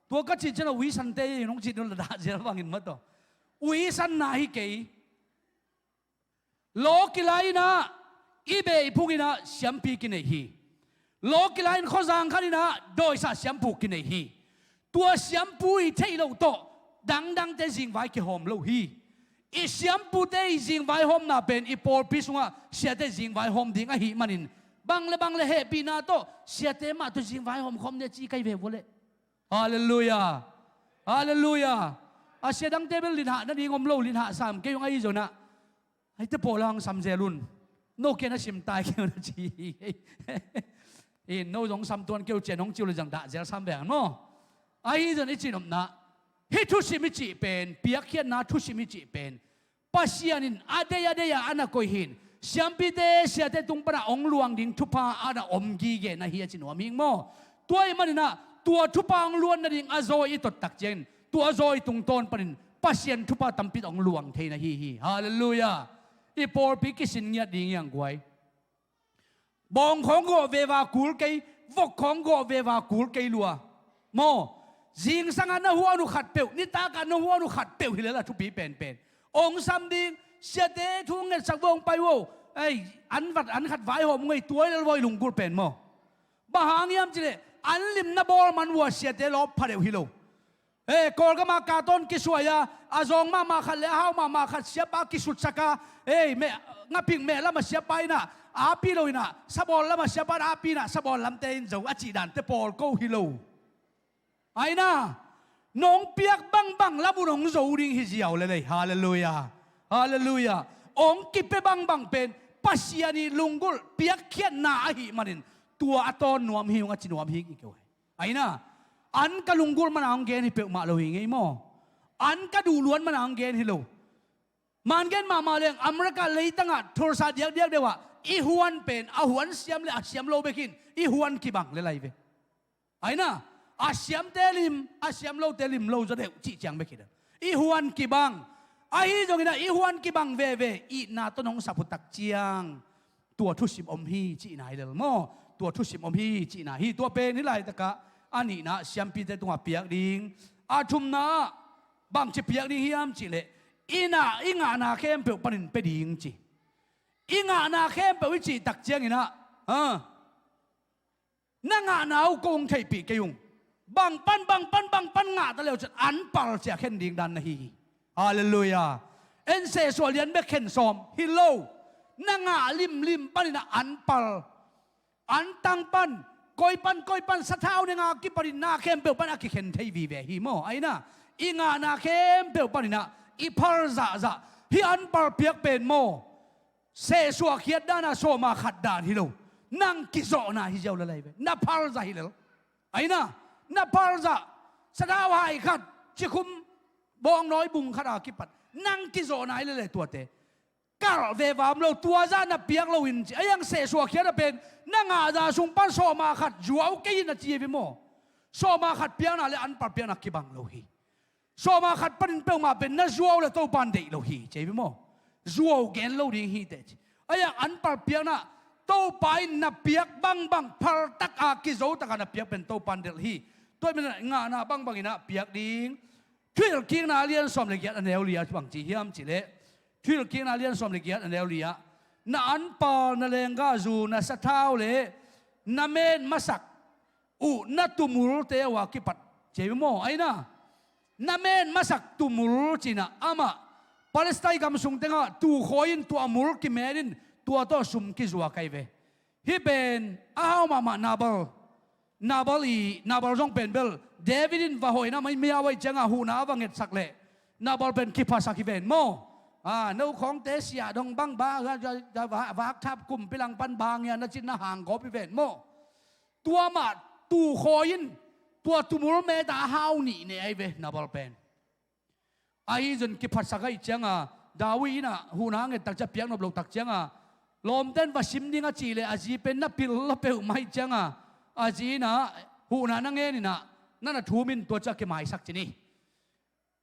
Tua ka cih cianah uisante ei nong cih dun la dahzial bangin mataw. Uisanna hi kei. Law kila innah i beh i phung innah siampi kinei hi. Law kila in khuazang khat innah dawisa siampu kinei hi. Tua siampu i theih loh tawh dangdangte zingvai kihawm lo hi. I siampute i zingvai hawmna pen i pawlpi sungah siate zingvai hawm ding ahih manin bang le bang le hehpihna tawh siate mah tawh zingvai hawm khawm ni a ci kai ve vua leh. Halleluiah. Halleluiah. A sia dangte bel linhah nading om lo, linhah sam kei ung ahi zonah. Aite pawl hang sam zel un. No kian a sim tai kei un a ci. In no zong sam tuan kei uh cian hong ci uh le zang dah zel sam ve ang maw. Ahi zon i cihnopna hih thusim i cih pen, piakkhiatna thusim i cih pen Pasian in a dei a dei a a na koih hin. Siampite siate tung panah hong luang ding thupha a na om gige na hi a ci nuam hing maw. Tua ih maninah tua thupha hong luan nading a zawi i tottak ciangin tua zawi tungtawn panin Pasian thupha tampi hong luang thei na hi hi. Halleluiah. I pawlpi kisin ngiat ding hiang guai. Bawng khawng gawh veva kul kei, vok khawng gawh veva kul kei lua. Maw, zingsangah na huan uh khat peuh, nitakah na huan uh khat peuh hi lel a thupi penpen. Ong sam ding, siate thu ngetsak vawng pai uh. Ei, an vat an khat vaihawm ngei tuai lel vawi lunggulh pen maw. Bang hang hiam cileh, an limna bawl man uh a siate lawp pha deuh hi lo. Ei, Kawlgam ah ka tawn kisuai a, a zawng mahmah khat le a hau mahmah khat siapa kisutsak a, ei, meh, ngaping meh lam a siapa inah api lo inah, sabawl lam a siapa inah api inah, sabawl lamte in zo a cih dante pawl ko hi lo. Aina, nong piak bangbang lam uh nong zo ding hi ziau lelei. Halleluiah. Halleluiah. Ong kipia bangbang pen Pasian ih lunggulh piakkhiatna ahih manin tua a tawn nuam hi ung a ci nuam hi ing kei uh hi. Aina, an ka lunggulh mana hong gen hi peuhmah lo hi ngei maw. An ka duhluan mana hong gen hi lo. Man gen mahmah leng America leitangah Tulsa diakdiak deuhah i huan pen a huan siam le a siam lo bekin i huan kibang le lai ve. Aina, a siamte lim, a siam lote lim lo zaw deuh cih ciang bek hi dan. I huan kibang. Ahi zonginah i huan kibang veve, itna tawh nong sap uh tak ciang tua thusim om hi cihna hi lel maw. Tua thusim om hi cihna hi. Tua pen hi laitakah a nihna siampite tungah piak ding. A thumna ah bangci piak ding hiam cihleh, i nah i ngahna khempeuh panin pia ding ci. I ngahna khempeuh i cih tak cianginah, ha, na ngahna uh ko hong theihpih kei ung. Bang pan, bang pan, bang pan ngah ta leu cin an pal cia khen ding dan na hi hi. Halleluiah. En sehsuah lian bek khen sawm hi lo. Na ngah limlim paninah an pal. An tang pan, koi pan, koi pan, sathau nenga kipanin na khempeuh pan a kikhen thei vive hi maw. Aina, i ngahna khempeuh paninah i phal zahzah. Hi an pal piak pen maw. Sehsuah khiat dana sawma khat dan hi lo. Nang kizawhna hi ziau lalai ve. Na phal zah hi lel. Aina, na phal zah, sathau hai khat, cikhum bawngnawi bung khat a kipat nang kizawh nai lele tuate. Kalh ve vam lo, tua zah na piak lo in ci. A iang sehsuah khiat a pen, na ngah zah sung pan sawma khat zuau kei in a ci hi ve maw. Sawma khat piakna le anpal piakna kibang lo hi. Sawma khat panin peuhmah pen na zuau le Topan deih lo hi ci hi ve maw. Zuau gen lo ding hi teh ci. A iang anpal piakna, Topa in na piak bangbang phaltak a kizo taka na piak pen Topan delh hi. Tua ih manin ngahna bangbang in ah piak ding. Thuhilhkikna a lian sawm le giat a neu li ah bang ci hiam cih leh, Thuhilhkikna a lian sawm le giat a neu li ah, na anpal, na lenggahzu, na sathau le na men masak uh na tumulte uh a kipat ci hi maw. Aina, na men masak tumul ci-in ah amah Palestine gam sung tengah tuu khawi in, tua mul kimen in, tua tawh sum kizuak ahi ve. Hih pen a hau mahmah Nabal. Nabal ii, Nabal zong pen bel David in va hoihna mai miau ahih ciangah huhna a va ngetsak leh Nabal pen kiphasak hi ven maw. A, no khawngte siah dong bang ba, va, va, va, vakthap kumpi langpan bang hian a cin na hang gawp hi ven maw. Tua mah tuu khawi in, tua tumul meta a hau nih ne ahi ve Nabal pen. Ahi zong kiphatsak ahih cianga, David in ah huhna a nget tak ciang piak nop loh tak cianga, lawmten va sim ding a cih leh a zi pen na pil lo peuhmah ahih cianga, a zi in ah huhna na ngen in ah, na na thum in tua ciang kimaisak ci ni.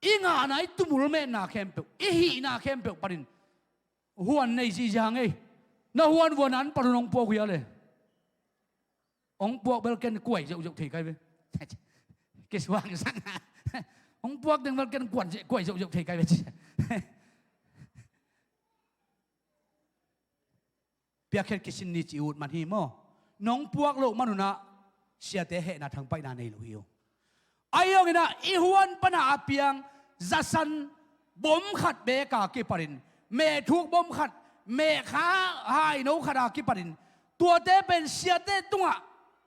I ngahna, i tumul metna khempeuh, i hihna khempeuh panin huan nei zihziah hang ei. Na huan vuan anpal un hong puak uh hia le. Hong puak bel ken kuai zeuhzeuh thei kai ve. Kisuang sang. Hong puak ding bel ken kuan kuai zeuhzeuh thei kai ve ci. Piakkhiat kisin ni ci ut man hi maw. Nong puak loh man un ah siate hehna thangpaihna nei lo hi uh. Ahi zongin ah i huan pana a piang zasan bom khat beek a kipanin, mehthuk bom khat, mehkha haino khat a kipanin, tuate pen siate tungah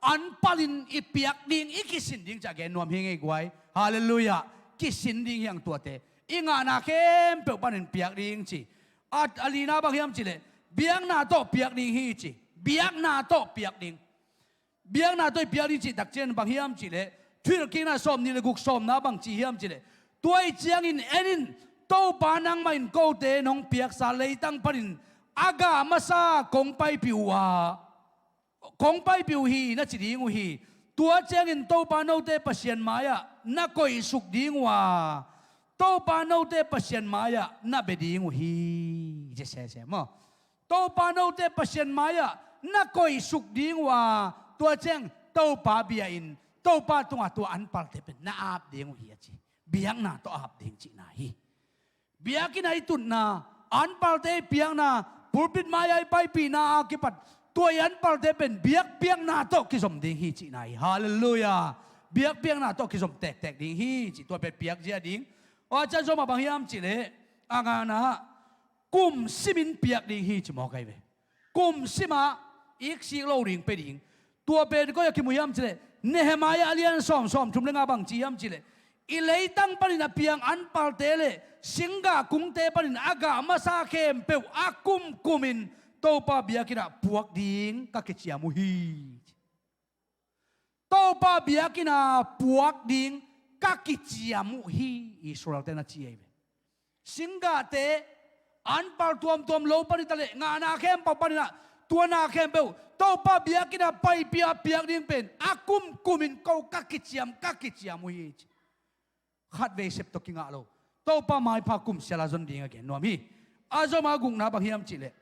anpalin i piak ding, i kisin ding ci-a gen nuam hi ing ei guai. Halleluiah. Kisin ding hi hang tuate. I ngahna khempeuh panin piak ding ci. A, a lina bang hiam cih leh, biakna tawh piak ding hi ci. Biakna tawh piak ding. Biakna tawh i piak ding cih tak ciang bang hiam cih leh, Thuhilhkikna sawmnih le guk sawmna bang ci hiam cih leh, tua ahih ciangin en in, Topa nangmah in kote nong piaksa leitang panin a gah masa kong paipih uh a, kong paipih uh hi na ci ding uh hi. Tua ciangin Topa note Pasian mai-ah na koihsuk ding uh a, Topa note Pasian mai-ah na bia ding uh hi. Ci sese maw. Topa note Pasian mai-ah na koihsuk ding uh a, tua ciang Topa bia in, Topa tungah tua anpalte pen na ap ding uh hi a ci. Biakna tawh ap ding cihna hi. Biakinn ah i tutna, anpalte i piakna, pulpit mai-ah i paipihna a kipat tua i anpalte pen biakpiakna tawh kizom ding hi cihna hi. Halleluiah. Biakpiakna tawh kizom tektek ding hi cih, tua pen piakzia ding. Tua ciang zom a bang hiam cih leh, a ngana, kum simin piak ding hi ci mawk ahi ve. Kum simah iksik lo ding pia ding. Tua pen koi-ah kimu hiam cih leh, Nehemiah a lian sawm, sawmthum le nga bang ci hiam cih leh, i leitang panin a piang anpalte le singgah kungte panin a gah masa khempeuh a kumkumin Topa biakinn ah puak ding ka kiciam uh hi. Topa biakinn ah puak ding ka kiciam uh hi, Israel-te na ci ahi ve. Singgahte, anpal tuamtuam lo pan hi ta leh, ngahna khempeuh panin ah, tua na khempeuh Topa biakinn ah paipih a piak ding pen a kumkumin ko ka kiciam, ka kiciam uh hi ci. Khatvei sep tawh kingah lo. Topa maipha kum sial a zon ding a gen nuam hi. A zom a gukna bang hiam cih leh,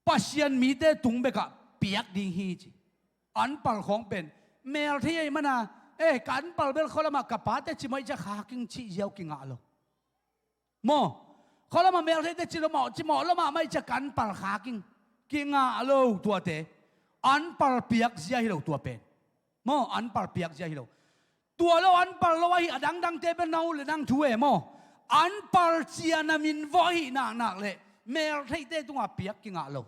Pasian mite tung bekah piak ding hi ci. Anpal khawng pen mel thei ahih mana, eh, ka anpal bel khualamah ka pate cimawh ahih ciang khak ing cih ziau kingah lo. Maw, khualamah mel theite cimawh, cimawh lamah mah ahih ciang ka anpal khak ing, kingah lo tuate. Anpal piakzia hi lo tua pen. Maw, anpal piakzia hi lo. Tua lo, anpal lo ahi a dangdangte pen nang uh le nang thu e maw. Anpal cian a minvawh ahih naknak le mel theite tungah piak kingah lo.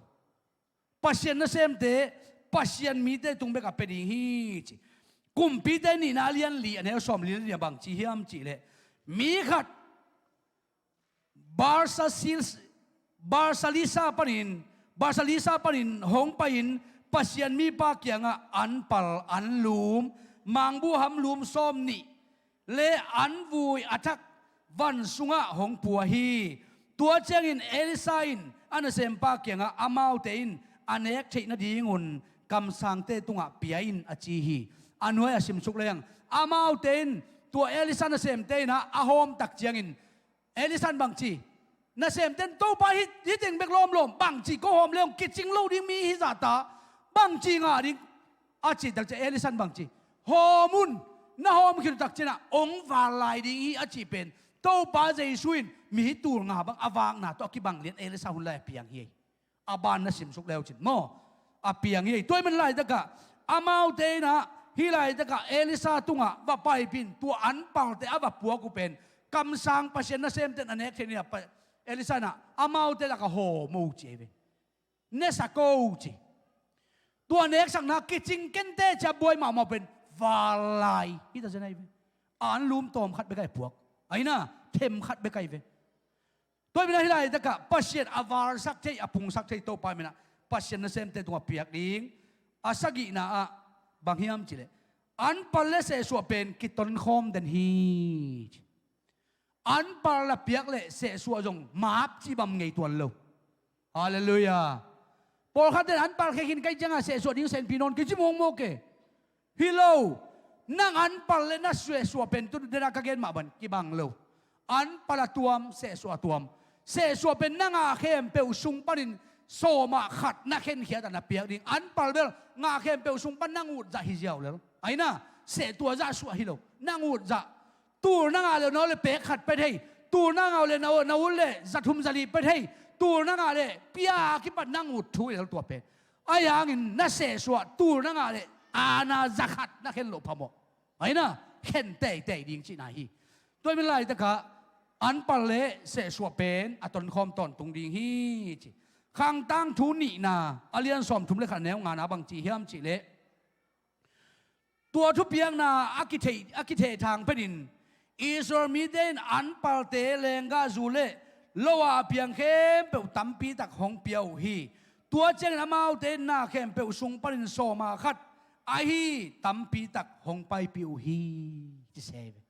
Pasian nasemte, Pasian mite tung bekah pia ding hi ci. Kumpite nihna a lian li a neu sawmli le li a bang ci hiam cih leh, mi khat Barsalis-, Barsalisa panin, Barsalisa panin hong pai-in Pasian mipa kiangah anpal, anlum, mangbuham lum sawm nih le anvui a thak van sungah hong pua hi. Tua ciangin Elisha in a nasempa kiangah, amaute in a nek theih nadingun kamsangte tungah pia in, a ci hi. A nuai a simsuk leng, amaute in, tua Elisha nasemte in ah a hawm tak ciangin, Elisha in bang ci? Nasemte in, Topa, hih, hih teng bek lawmlawm, bang ci, ko hawm le hong kicing lo ding mi hi zahta, bang ci ngah ding? A cih tak ciang Elisha in bang ci? Hawm un, na hawm khit uh tak ciangin ah hong val lai ding hi, a cih pen Topa Jesu in mi tul nga bang a vakna tawh a kibang lian Elisha hun lai a piang hi. A ban na simsuk leu cin maw, a piang hi. Tua ahih man laitakah amaute in ah hih laitakah Elisha tungah va paipih in, tua anpalte a va puak uh pen kamsang Pasian nasemte in a nek theih nading ah, Elisha in ah amaute lakah hawm o ci hi ve. Ne sak o ci. Tua neksakna kicing kei inteh ci-a buai mahmah pen val lai hi ta zen ahi ve. Anlum tawm khat bek ahi puak. Ahi na, them khat bek ahi ve. Tua ahih man ah hih laitakah Pasian a valsak thei, a pungsak thei Topa min ah Pasian nasemte tungah piak ding. A sagihna ah bang hiam cih leh, anpal le sehsuah pen kitonkhawm den hi. Anpal na piak leh sehsuah zong map cih bang ngei tuan lo. Halleluiah. Pawlkhatte in anpal khia khin ka hih ciangah sehsuah ding senpi nawn kei ci mawkmawk e. Hi lo. Nang anpal le na sehsuah pen tu-in ah ka gen mah bang kibang lo. Anpal a tuam, sehsuah a tuam. Sehsuah pen na ngah khempeuh sung panin sawmah khat na khenkhiat a na piak ding. Anpal bel ngah khempeuh sung pan nang ut zah hi ziau lel. Ahi na, seh tua zah suah hi lo. Nang ut zah. Tul na ngah leh na ut leh pek khat pia thei. Tul na ngah leh na ut, na ut leh za thum za li pia thei. Tul na ngah leh pia a kipat nang ut thu hi lel tua pen. Ahi hangin na sehsuah tul na ngah leh aana za khat na khen loh phamawh. Ahi na, khen teitei ding cihna hi. Tua ahih man laitakah anpal le sehsuah pen a tonkhawm tawntung ding hi ci. Khang Tangthu nihna a lian sawmthum le khat a neu ngana bang ci hiam cih leh, tua thupiakna a kithei, a kithehthang phetin Israel mite in anpalte, lenggahzu le lo-a a piang khempeuh tampi tak hong pia uh hi. Tua ciangin amaute in na khempeuh sung panin sawmah khat ahi tampi tak hong paipih uh hi, ci se hi ve.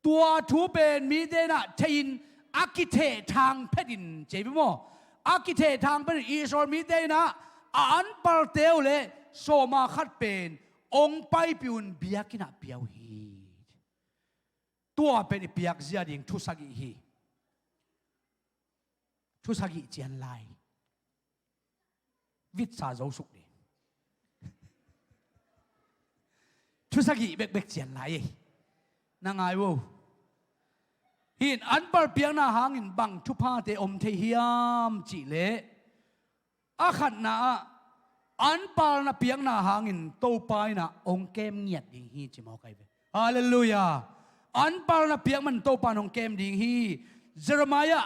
Tua thu pen mite in ah thei-in a kithehthang phetin, ci hi ve maw? A kithehthang phetin Israel mite in ah a anpalte uh le sawmah khat pen hong paipih un, biakinn ah pia uh hi. Tua pen i piakzia ding thu sagih hi. Thu sagih cian lai. Vitsa zo suk ding. Thu sagih bekbek cian lai e. Na ngai vo. Hih in anpal piakna hangin bang thuphate om thei hiam cih leh, a khatna ah anpal na piakna hangin Topa in ah hong kem ngiat ding hi, ci mawk ahi ve. Halleluiah. Anpal na piak man Topa in hong kem ding hi. Jeremiah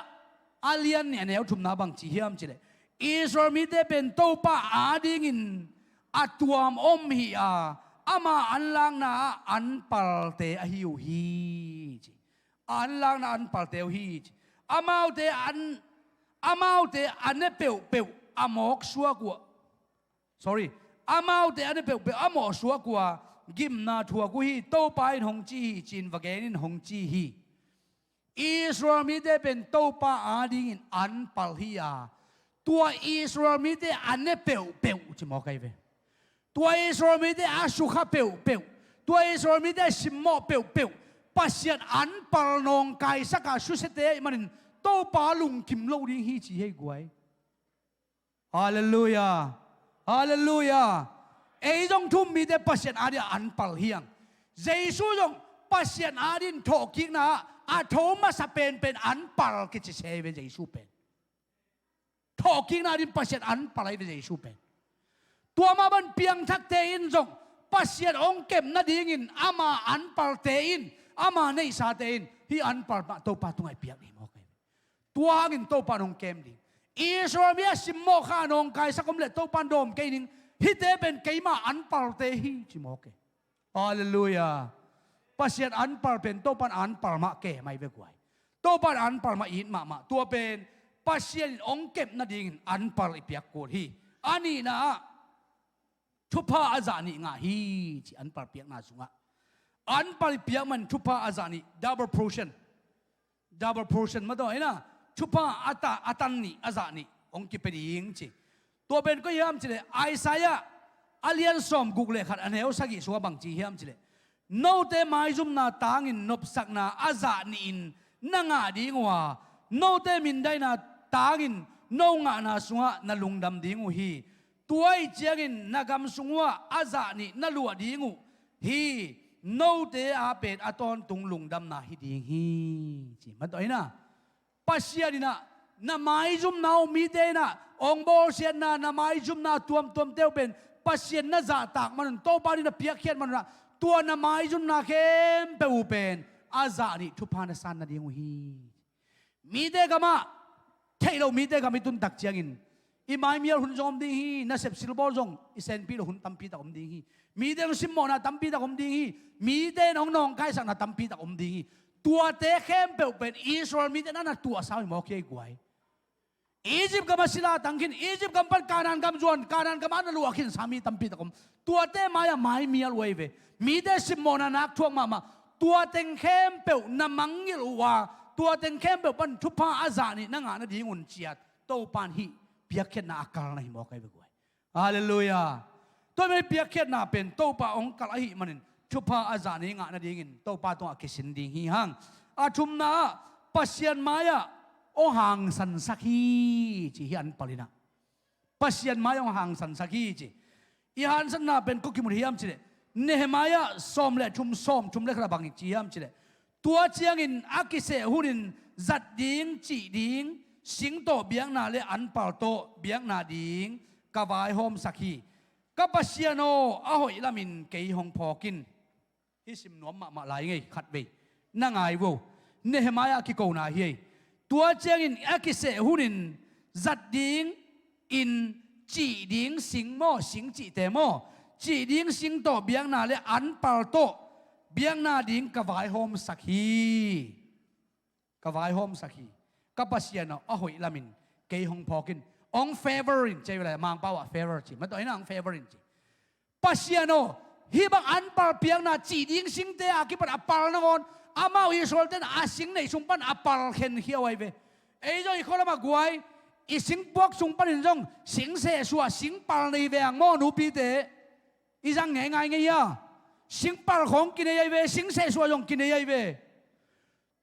a lian nih a neu thumna bang ci hiam cih leh, Israel mite pen Topa adingin a tuam om hi a, ama anlakna ah anpalte ahi uh hi, ci. A anlakna anpalte uh hi, ci. Amaute an, amaute a ne peuhpeuh a mawk suak uh a, sorry, amaute a ne peuhpeuh a mawh suak uh a, gimna thuak uh hi. Topa in hong ci hi, ci-in va gen in, hong ci hi. Israel mite pen Topa adingin anpal hi a, tua Israel mite a ne peuhpeuh, ci mawk ahi ve. Tua Israel mite a sukha peuhpeuh, tua Israel mite a simmawh peuhpeuh Pasian anpal nawngkaisak a susiate ahih manin Topa lungkim lo ding hi, ci hi ei guai. Halleluiah. Halleluiah. Ei zong thu-um mite Pasian adingin anpal hi hang. Jesu zong Pasian adingin thawhkikna ah a tho masa penpen anpal kici se hi ve, Jesu pen. Thawhkikna adingin Pasian anpal ahi ve, Jesu pen. Tua mah bang piangthakte in zong Pasian hong kep nadingin ama anpalte in, ama neihsate in hih anpal mah Topa tungah i piak ding mawk ahi ve. Tua hangin Topa in hong kem ding. Israel mi a simmawh kha a nawngkaisak om leh Topa in dawm kei ning. Hihte pen keima anpalte hi, ci mawk e. Halleluiah. Pasian anpal pen Topa in anpal mah kem ahi ve guai. Topa in anpal mah it mahmah. Tua pen Pasian in hong kep nadingin anpal i piak kul hi. A nihna ah thupha a zah nih ngah hi, ci anpal piakna sungah. Anpal i piak man thupha a zah nih, double portion. Double portion mah tawh, hi na, thupha a ta-, a tan nih, a zah nih hong kipia ding ci. Tua pen koi hiam cileh, Isaiah a lian sawm guk le khat, a neu sagih sungah bang ci hiam cileh, note maizumna tangin nopsakna a zah nihin na ngah ding uh a, note mindaina tangin no ngahna sungah na lungdam ding uh hi. Tua ahih ciangin na gam sung uhah a zah nih na luah ding uh hi. Note a pen a tawntung lungdamna hi ding hi, ci mah tawh, hi na. Pasian in ah na maizumna uh, mite in ah hong bawlsiatna, na maizumna tuamtuamte uh pen Pasian na zahtak man un, Topa in na piakkhiat man un ah, tua na maizumna khempeuh uh pen a zah nih thupha na san nading uh hi. Mite gamah, theih loh mite gam i tuntak ciangin, i maimial hun zong om ding hi, nasep silbawl zong i senpih loh hun tampitak om ding hi. Mite hong simmawhna tampitak om ding hi. Mite in hong nawngkaisakna tampitak om ding hi. Tuate khempeuh pen Israel mite na na tuahsa uh hi mawk hi ei guai. Egypt gam a sila tang khin, Egypt gam pan Kanaan gam zuan, Kanaan gam a na luah khinsa mi tampitak om. Tuate mai-ah maimial uh ei ve. Mite simmawhna nak thuak mahmah. Tua teng khempeuh na mangngilh uh a, tua teng khempeuh pan thupha a zah nih na ngah nadingun ciat Topa in hih piakkhiatna a kalna hi mawk ei ve guai. Halleluiah. Tua mah i piakkhiatna pen Topa hong kalh ahih manin thupha a zah nih ngah nadingin Topa tungah kisin ding hi hang. A thumna ah, Pasian mai-ah hong hangsansak hi, ci hi anpal in ah. Pasian mai-ah hong hangsansak hi, ci. I hansatna pen kua kimu hiam cileh, Nehemiah sawm le thum, sawm thum le khat ah bang ci hiam cileh, tua ciangin a kiseh hunin zat ding, cih ding, sing tawh biakna le anpal tawh biakna ding ka vaihawmsak hi. Ka Pasian aw, a hoih lamin kei hong phawk in. Hih sim nuam mahmah lai ngei, khatvei na ngai vo. Nehemiah a kikona hi ei. Tua ciangin a kiseh hunin zat ding in cih ding sing maw, sing cihte maw, cih ding sing tawh biakna le anpal tawh biakna ding ka vaihawmsak hi. Ka vaihawmsak hi. Ka Pasian aw, a hoih lamin kei hong phawk in. Hong favor in, ci ei ve lai, Mangpau ah favor ci. Mah tawh, hi na, hong favor in ci. Pasian aw, hih bang anpal piakna, cih ding singte a kipan a pal nangawn, amau Israel-te in a sing neih sung pan a pal khenkhia uh ahi ve. Ei zong i khualam ah guai, i singpuak sung panin zong sing sehsuah, sing pal nei ve ang maw, nupite? I zang ngeingai ngei a, sing pal khawng kinei ahi ve, sing sehsuah zong kinei ahi ve.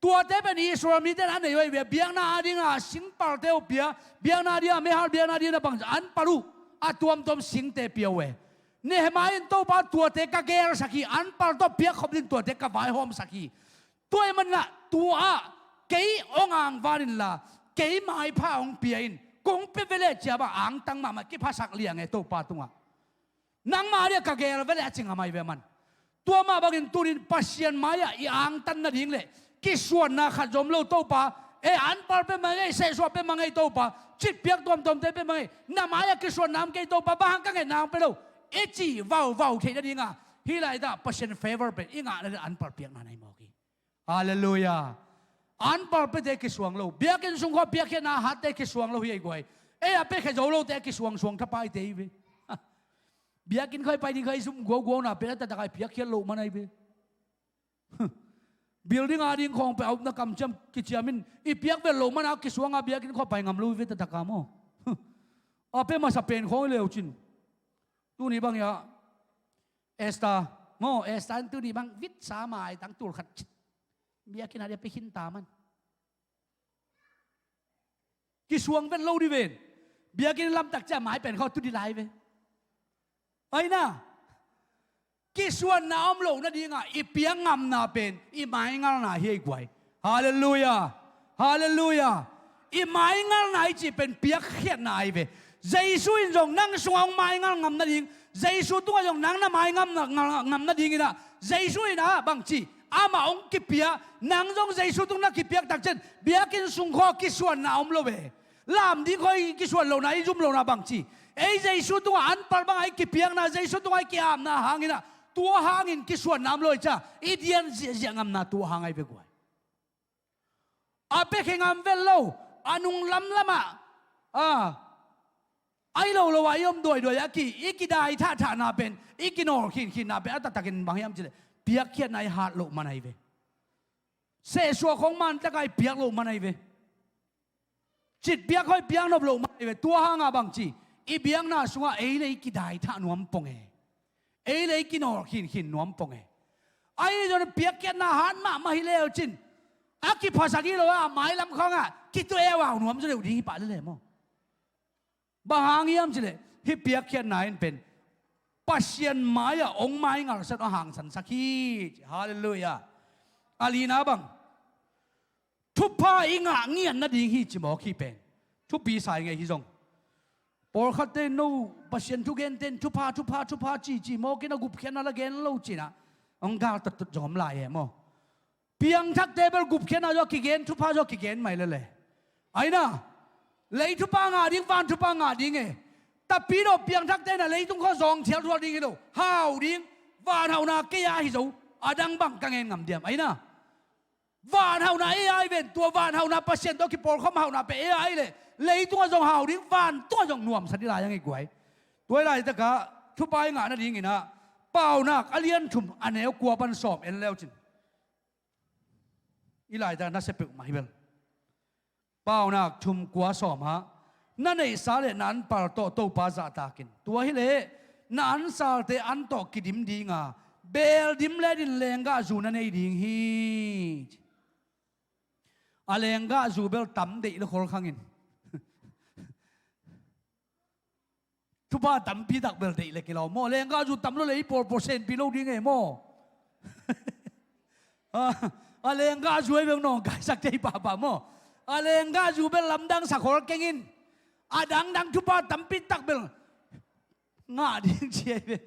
Tuate pen Israel mite in a nei uh ahi ve. Biakna ading a singpalte uh pia, biakna ading a, meihal biakna ading a, bang anpal uh, a tuamtuam singte pia uh e. Nehemiah in, Topa, tuate ka gelsak hi, anpal tawh piakkhop ding, tuate ka vaihawmsak hi. Tua ahih manin ah tua ah kei hong angvan inla, kei maipha hong pia in, kong pia ve leh, ci a bang angtang mahmah, kiphasak liang e Topa tungah. Nangmah ading a ka gel ve leh, a ci ngam ahi ve aman. Tua mah bangin tunin Pasian mai-ah i angtan nading le kisuanna khat zong om lo, Topa, e, anpal pia mah ngei, sehsuah pia mah ngei Topa, citpiak tuamtuamte pia mah ngei, na mai-ah kisuanna om kei Topa, bang hang ka ngetna hong pia lo, i cih vauvau theih nading a, hih laitak Pasian favor pen i ngah nading anpal piakna na hi mawk hi. Halleluiah. Anpal piate kisuang lo. Biakinn sung khua piakkhiatna hatte kisuang lo hi ei guai. Ei a piakhia zo lote a kisuangsuang thapaite hi ve. Biakinn khua i pai ding khua i zum guauguauna pen a taktak a i piakkhiat loh man ahi ve. Building ading khawng pen a upna kamciam kiciam in i piak vet loh man a kisuang a biakinn khua pai ngam lo hi ve taktak a maw. A pia masa pen khawng hi leu cin. Tuni bang hiah Esther, maw, Esther in tuni bang vitsa maitang tul khat cit biakinn ah dia pia khinta man. Kisuang vet lo di ven. Biakinn lamtak cia mai pen khawng tu di lai ve. Aina, kisuanna om loh nadingah i piak ngamna pen i maingalna hi ei guai. Halleluiah. Halleluiah. I maingalna i cih pen piakkhiatna ahi ve. Jesu in zong nang sungah hong maingal ngam nading, Jesu tungah zong nang na maingal ngam nadingin ah, Jesu in ah bangci, amah hong kipia, nang zong Jesu tung na kipiak takciang biakinn sung khua kisuanna om lo ve. Lam ding khua i kisuan lohna, i zum lohna bangci, ei Jesu tungah anpal bangah i kipiakna, Jesu tungah i ki-apna hangin ah, tua hangin kisuanna om lo hi cia, i dian ziahziah ngamna tua hang ahi ve guai. A piakhia ngam vet lo, a nung lamlamah, a, Ahi lo lo ah i om duaiduai a ki, i kidai thahthahna pen, i kinawl khinkhinna pen a taktakin bang hiam cileh, piakkhiatna i hat loh man ahi ve. Sehsuah khong mantaka i piak loh man ahi ve. Citpiak hoih piak nop loh man ahi ve. Tua hanga bangci, i biakna sungah ei le i kidai thah nuam pong e. Ei le i kinawl khinkhin nuam pong e. Ahi zong piakkhiatna hat mahmah hi leu cin, a kiphasak hi lo a mailam khawngah kitueu au nuam zaw deuh ding hi pah lele maw? Bang hang hiam cileh, hih piakkhiatna in pen Pasian mai-ah ong mai ngalsat a hangsansak hi ci. Halleluiah. A lina bang, thupha i ngah ngiat nading hi ci mawk hi pen. Thupi sa i ngei hi zong, pawlkhatte no Pasian thugente in thupha, thupha, thupha ci ci mawk in a gupkhiatna la gen lo cinah, ong gal tattut zong om lai e maw? Piangthakte bel gupkhiatna zaw kigen, thupha zaw kigen mai lele. Aina, lei thupha ngah ding, van thupha ngah ding e. Tapi lo piangthakte na leitung khaw zawng thial thual ding hi lo. Hau ding, van hauna kei a hi zo. A dang bang ka ngen ngam diam. Aina, van hauna ei ai ven, tua van hauna Pasian tawh kipawlkhawm hauna pe ei ai le, leitungah zong hau ding, van tungah zong nuamsa ding lai ang i guai. Tua i laitakah thupha i ngah nadinginah Paunak a lian thum a neu kua pan sawm en leu cin. I laitak na sia peuhmah hi bel. Paunak thum kua sawmah, na neihsa le na anpal tawh Topa zahtakin. Tua hileh na ansalte an tawh kidim dinga, beel dim le din lenggah zu na nei ding hi. A lenggah zu bel tam deih le khol khangin. Thupha tampi tak bel deih le kilau maw? Lenggah zu tam lo le i pawlpawl senpi lo ding e maw? A, a lenggah zu ei beng nawngkaisak thei pahpah maw? A lenggah zu bel lamdang sakhol kengin a dangdang thupha tampi tak bel ngah ding ci ei ve.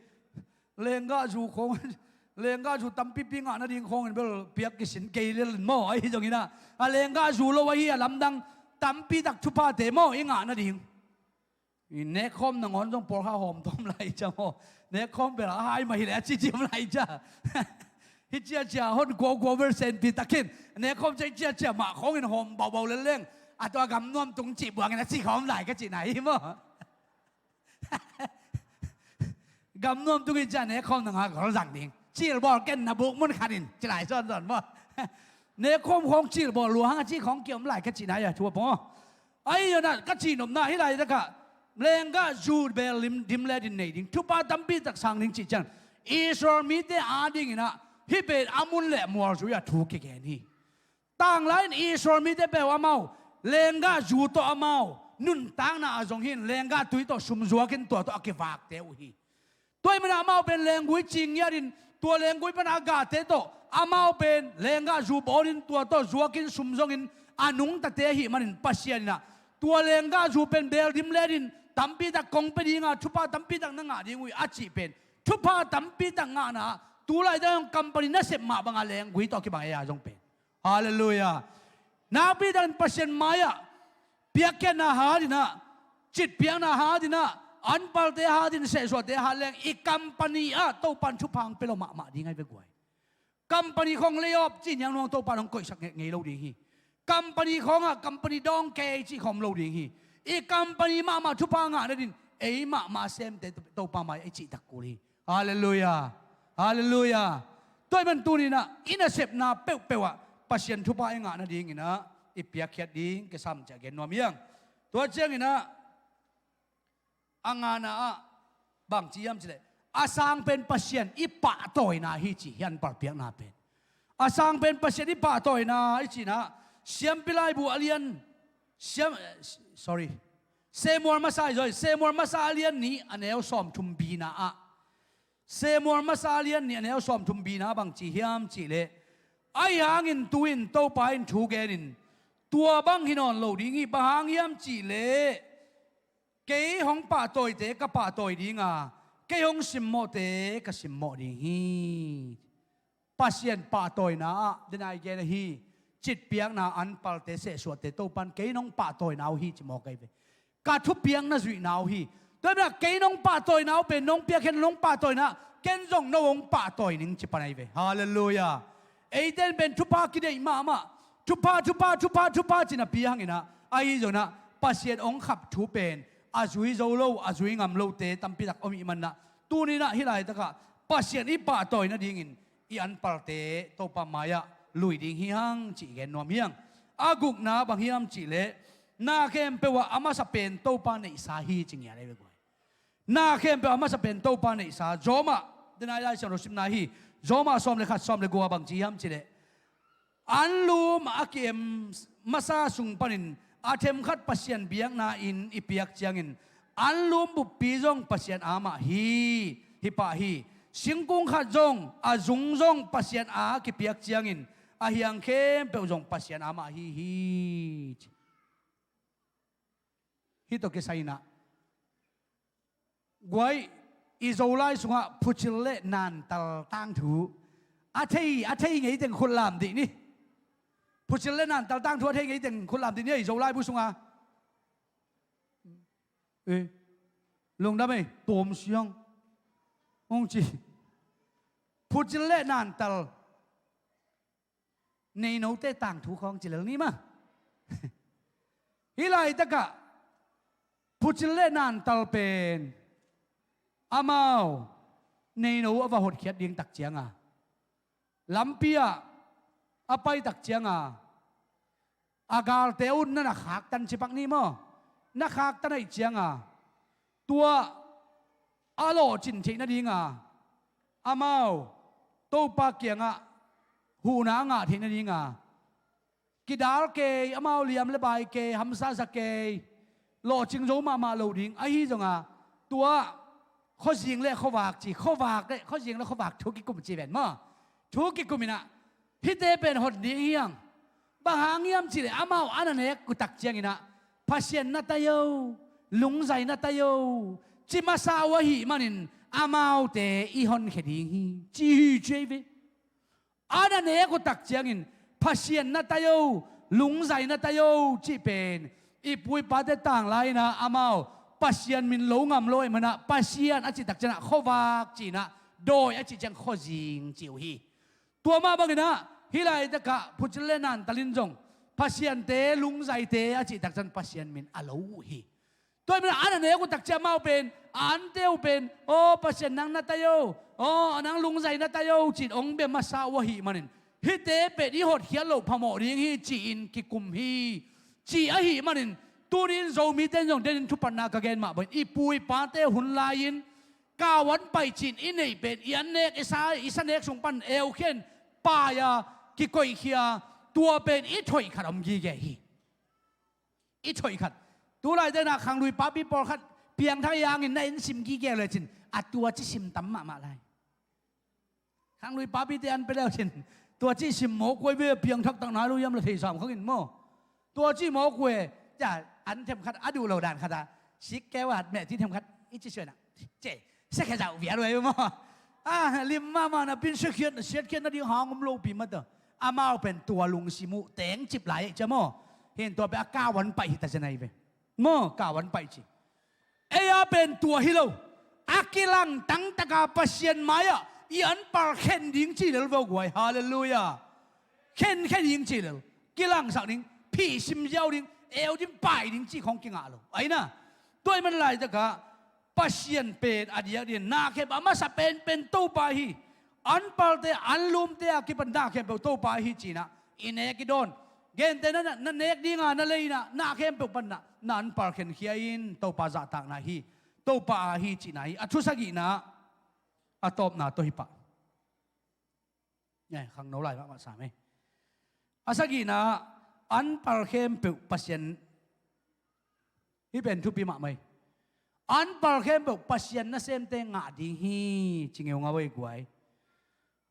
Lenggah zu khong, lenggah zu tampipi ngah nading khongin bel piak kisin kei lel maw? Ahi zonginah a lenggah zu lo ahi a lamdang tampi tak thuphate maw i ngah nading. I nekkhawm nangawn zong pawlkha hawm tawm lai cia maw? Nekkhawm bel a hai mah hileh a cici om lai cia. Hi ciacia hon kuakua bel senpi takin nekkhawm cia hi ciacia mah khawngin hawm baubau lelleng a tua gam nuam tung cih buangin a ci khawm lai ka cihna hi maw? Gam nuam tung hi cia nekkhawm nanga gol zang ding. Cilbawl ken na buk mun khanin ci lai sawnsawn maw? Nekkhawm khawng cilbawl luahang a ci khawng kiom lai ka cihna hi a thu a pong aw. Ahi zonah ka cihnopna hi laitakah lenggah zu beel lim, dim le din nei ding, thupha tampi tak sang ding cih ciang Israel mite adinginah hih pen a mun le mual zui a thu kigen hi. Tanglai in Israel mite peuh amau lenggah zu tawh amau nuntakna a zong hin lenggah tui tawh sumzuakin tua tawh a kivakte uh hi. Tua ih manah amau pen lenggui cing ngiatin tua lenggui pana a gahte tawh amau pen lenggah zu bawlin tua tawh zuakin sum zongin a nungtate ahih manin Pasian inah tua lenggah zu pen beel dim le din tampi tak kong pia dinga thupha tampi tak na ngah ding uh hi a cih pen thupha tampi tak ngahna ah tu laitak zong company nasep mah banga lenggui tawh kibang ei a zong pen. Halleluiah. Nakpi takin Pasian mai-ah piakkhiatna hatinah, citpiakna hatinah, anpalte hatin sehsuahte hat leng i company ah Topan thupha hong pia lo mahmah ding ahi ve guai. Company khawng lay off cih niang nuang Topan hong koihsak ngei, ngei lo ding hi. Company khawngah company dawng kei cih khawm lo ding hi. I company mahmah thupha ngah nadin ei mahmah semte Topa mai ei cihtak kul hi. Halleluiah. Halleluiah. Tua ih man tuninah i nasepna peuhpeuh ah Pasian thupha i ngah nadinginah i piakkhiat ding kisam ciah gen nuam hiang. Tua cianginah a ngana ah bangci hiam cileh a sang pen Pasian i pahtawina hi ci hi, anpal piakna pen. A sang pen Pasian i pahtawina i cinah Siampi Laibu a lian, Siam, sorry, Samuel masa i zoi, Samuel masa a lian nih a neu sawmthum bina ah. Samuel masa a lian nih a neu sawmthum bina bangci hiam cihleh, ahi hangin tu-in Topa in thu genin tua bang hi nawn lo ding hi, bang hang hiam cihleh kei hong pahtawite ka pahtawi dinga, kei hong simmawhte ka simmawh ding hi. Pasian pahtawina ah denai gen ahi, citpiakna anpalte sehsuahte Topan kei nong pahtawina uh hi ci mawk ahi ve. Ka thupiakna zuihna uh hi. Tua ih manah kei nong pahtawina uh pen nong piakkhiat nong pahtawina ken zong no hong pahtawi ning ci pan ahi ve. Halleluiah. Eite in pen thupha kideih mahmah, thupha, thupha, thupha, thupha cina pi hanginah ahi zonah Pasian hong khap thu pen a zui zo lo, a zui ngam lote tampi tak om ih manah, tuni-in ah hih laitakah Pasian i pahtawi nadingin i anpalte Topa mai-ah lui ding hi hang cih gen nuam hi hang. A gukna bang hiam cihleh, na khempeuh ah a masa pen Topa neihsa hi ci ngiat ei ve guai. Na khempeuh a masa pen Topa neihsa. Rom ah, dena i Lai Siangtho simna hi. Rom ah sawm le khat, sawm le guk ah bang ci hiam cihleh, anlum a ki-em masa sung panin a themkhat Pasian biakna-in i piak ciangin, anlum buppi zong Pasian aa mah hi. Hih pah hi. Singkung khat zong, a zung zong Pasian aa kipiak ciangin, a hiang khempeuh zong Pasian aa mah hi hi. Hih tawh kisai-in ah, guai, i Zolai sungah phucil le nantal tangthu a thei, a thei ngei teng khut lam dih ni. Phucil le nantal tangthu a thei ngei teng khut lam dih ni, i Zolai bu sungah. Eh, lungdam ei, tawm siang hong ci. Phucil le nantal, neinote tangthu khawng ci lel ni maw. Hih laitakah phucil le nantal pen amau neino a va hotkhiat ding tak cianga, lampi ah a pai tak cianga, a galte un na na khaktan ci pak ni maw. Na khaktan ahih cianga, tua a lawhcin theih nadinga, amau Topa kiangah huhna a ngah theih nadinga, kidal kei, amau liam le bai kei, hamsa za kei, lawhcing zo mahmah lo ding. Ahi zonga tua khuazing le khuavak ci, khuavak le, khuazing le khuavak thu kikum ci ven maw. Thu kikum in ah, hihte pen hon ding hi hang. Bang hang hiam cihleh amau a na nek uh tak ciangin ah, Pasian na tai o, lungzai na tai o, ci masa uh ahih manin amaute i honkhia ding hi ci hi ci ei ve. A na nek uh tak ciangin, Pasian na tai o, lungzai na tai o cih pen i pu i pate tanglai-in ah amau Pasian min lo ngam lo ahih manah, Pasian a cih tak ciangah khuavak ci-in ah, dawi a cih ciang khuazing ci uh hi. Tua mah bangin ah hih laitakah phucil le nantal in zong Pasiante, lungzaite a cih tak ciang Pasian min a lo uh hi. Tua ahih manin a na nek uh tak ciang amau pen, a ante uh pen, aw Pasian nang na tai o, aw nang lungzai na tai o ci-in hong bia masa uh ahih manin, hihte pen i hotkhiat loh phamawh ding hi ci-in kikum hi. Ci ahih manin, tuni-in Zomite in zong denin thupatna ka gen mah bangin, i pu i pate hun lai-in, kau an paih ci-in i neih pen, i an nek, i sa, i sa nek sung pan eukhia-in, pai-a, kikoihkhia, tua pen i thoih khat om gige hi. I thoih khat. Tulai tenah khanglui papi pawlkhat piangthak hangin na en sim gige le cin, a tua ci sim tam mahmah lai. Khanglui papite an pia le cin, tua ci sim mawk uh ei ve, piangthak tak nai lo hiam, la thei sam khangin maw. Tua ci mawk uh e, cia an themkhat a duh lo dan khat ah, sik keu ah meh ci themkhat i ci suai na, ce, sia khia zauh vial uh ei maw. A lim mahmah na pin siatkhiat, siatkhiat nading hang om lopi mah ta. Amau pen tua lungsim uh tengcip lai ei cia maw. Hin tua pen a kau an paih hi ta cia nai ve. Maw, kau an paih ci. Ei a pen tua hi lo. A kilang tangtaka Pasian mai-ah i anpal khen ding ci lel vo guai. Halleluiah. Khen, khen ding ci lel. Kilangsak ding, phih sim ziau ding, eu ding, pai ding ci khawng kingah lo. Aina. Tua ahih man laitakah Pasian pen a diakdiakin na khempeuh a masa penpen Topa hi. Anpalte, anlumte a kipan na khempeuh Topa hi ci-in ah i nek i dawn. Gentehna, na, na nek dinga na lei-in ah na khempeuh pan na, na anpal khenkhia in, Topa zahtakna hi, Topa aa hi cihna hi. A thu sagihna, a tawpna tawh hi pah. Nge, khangno lai mahmah sam ei. A sagihna, anpal khempeuh Pasian, hih pen thupi mahmah hi. Anpal khempeuh Pasian nasemte ngah ding hi ci ngeungau ei guai.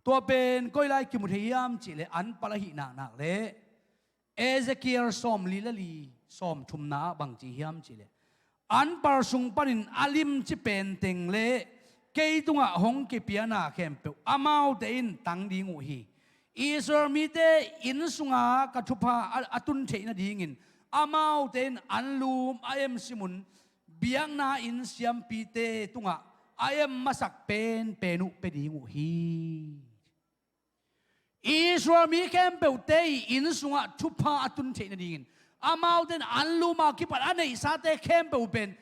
Tua pen koi lai kimu thei hiam cihleh, anpal ahih naknak leh Ezekiel sawmli le li, sawmthumna ah bang ci hiam cihleh, anpal sung panin a limci penteng le kei tungah hong kipia na khempeuh amaute in tang ding uh hi. Israel mite inn sunga ka thupha a, a tun theih nadingin amaute in anlum a em simun biakna inn siampite tungah a em masak penpen uh pia ding uh hi. Israel mi khempeuhte ii inn sungah thupha a tun theih nadingin amaute in anlum a kipat a neihsate khempeuh pen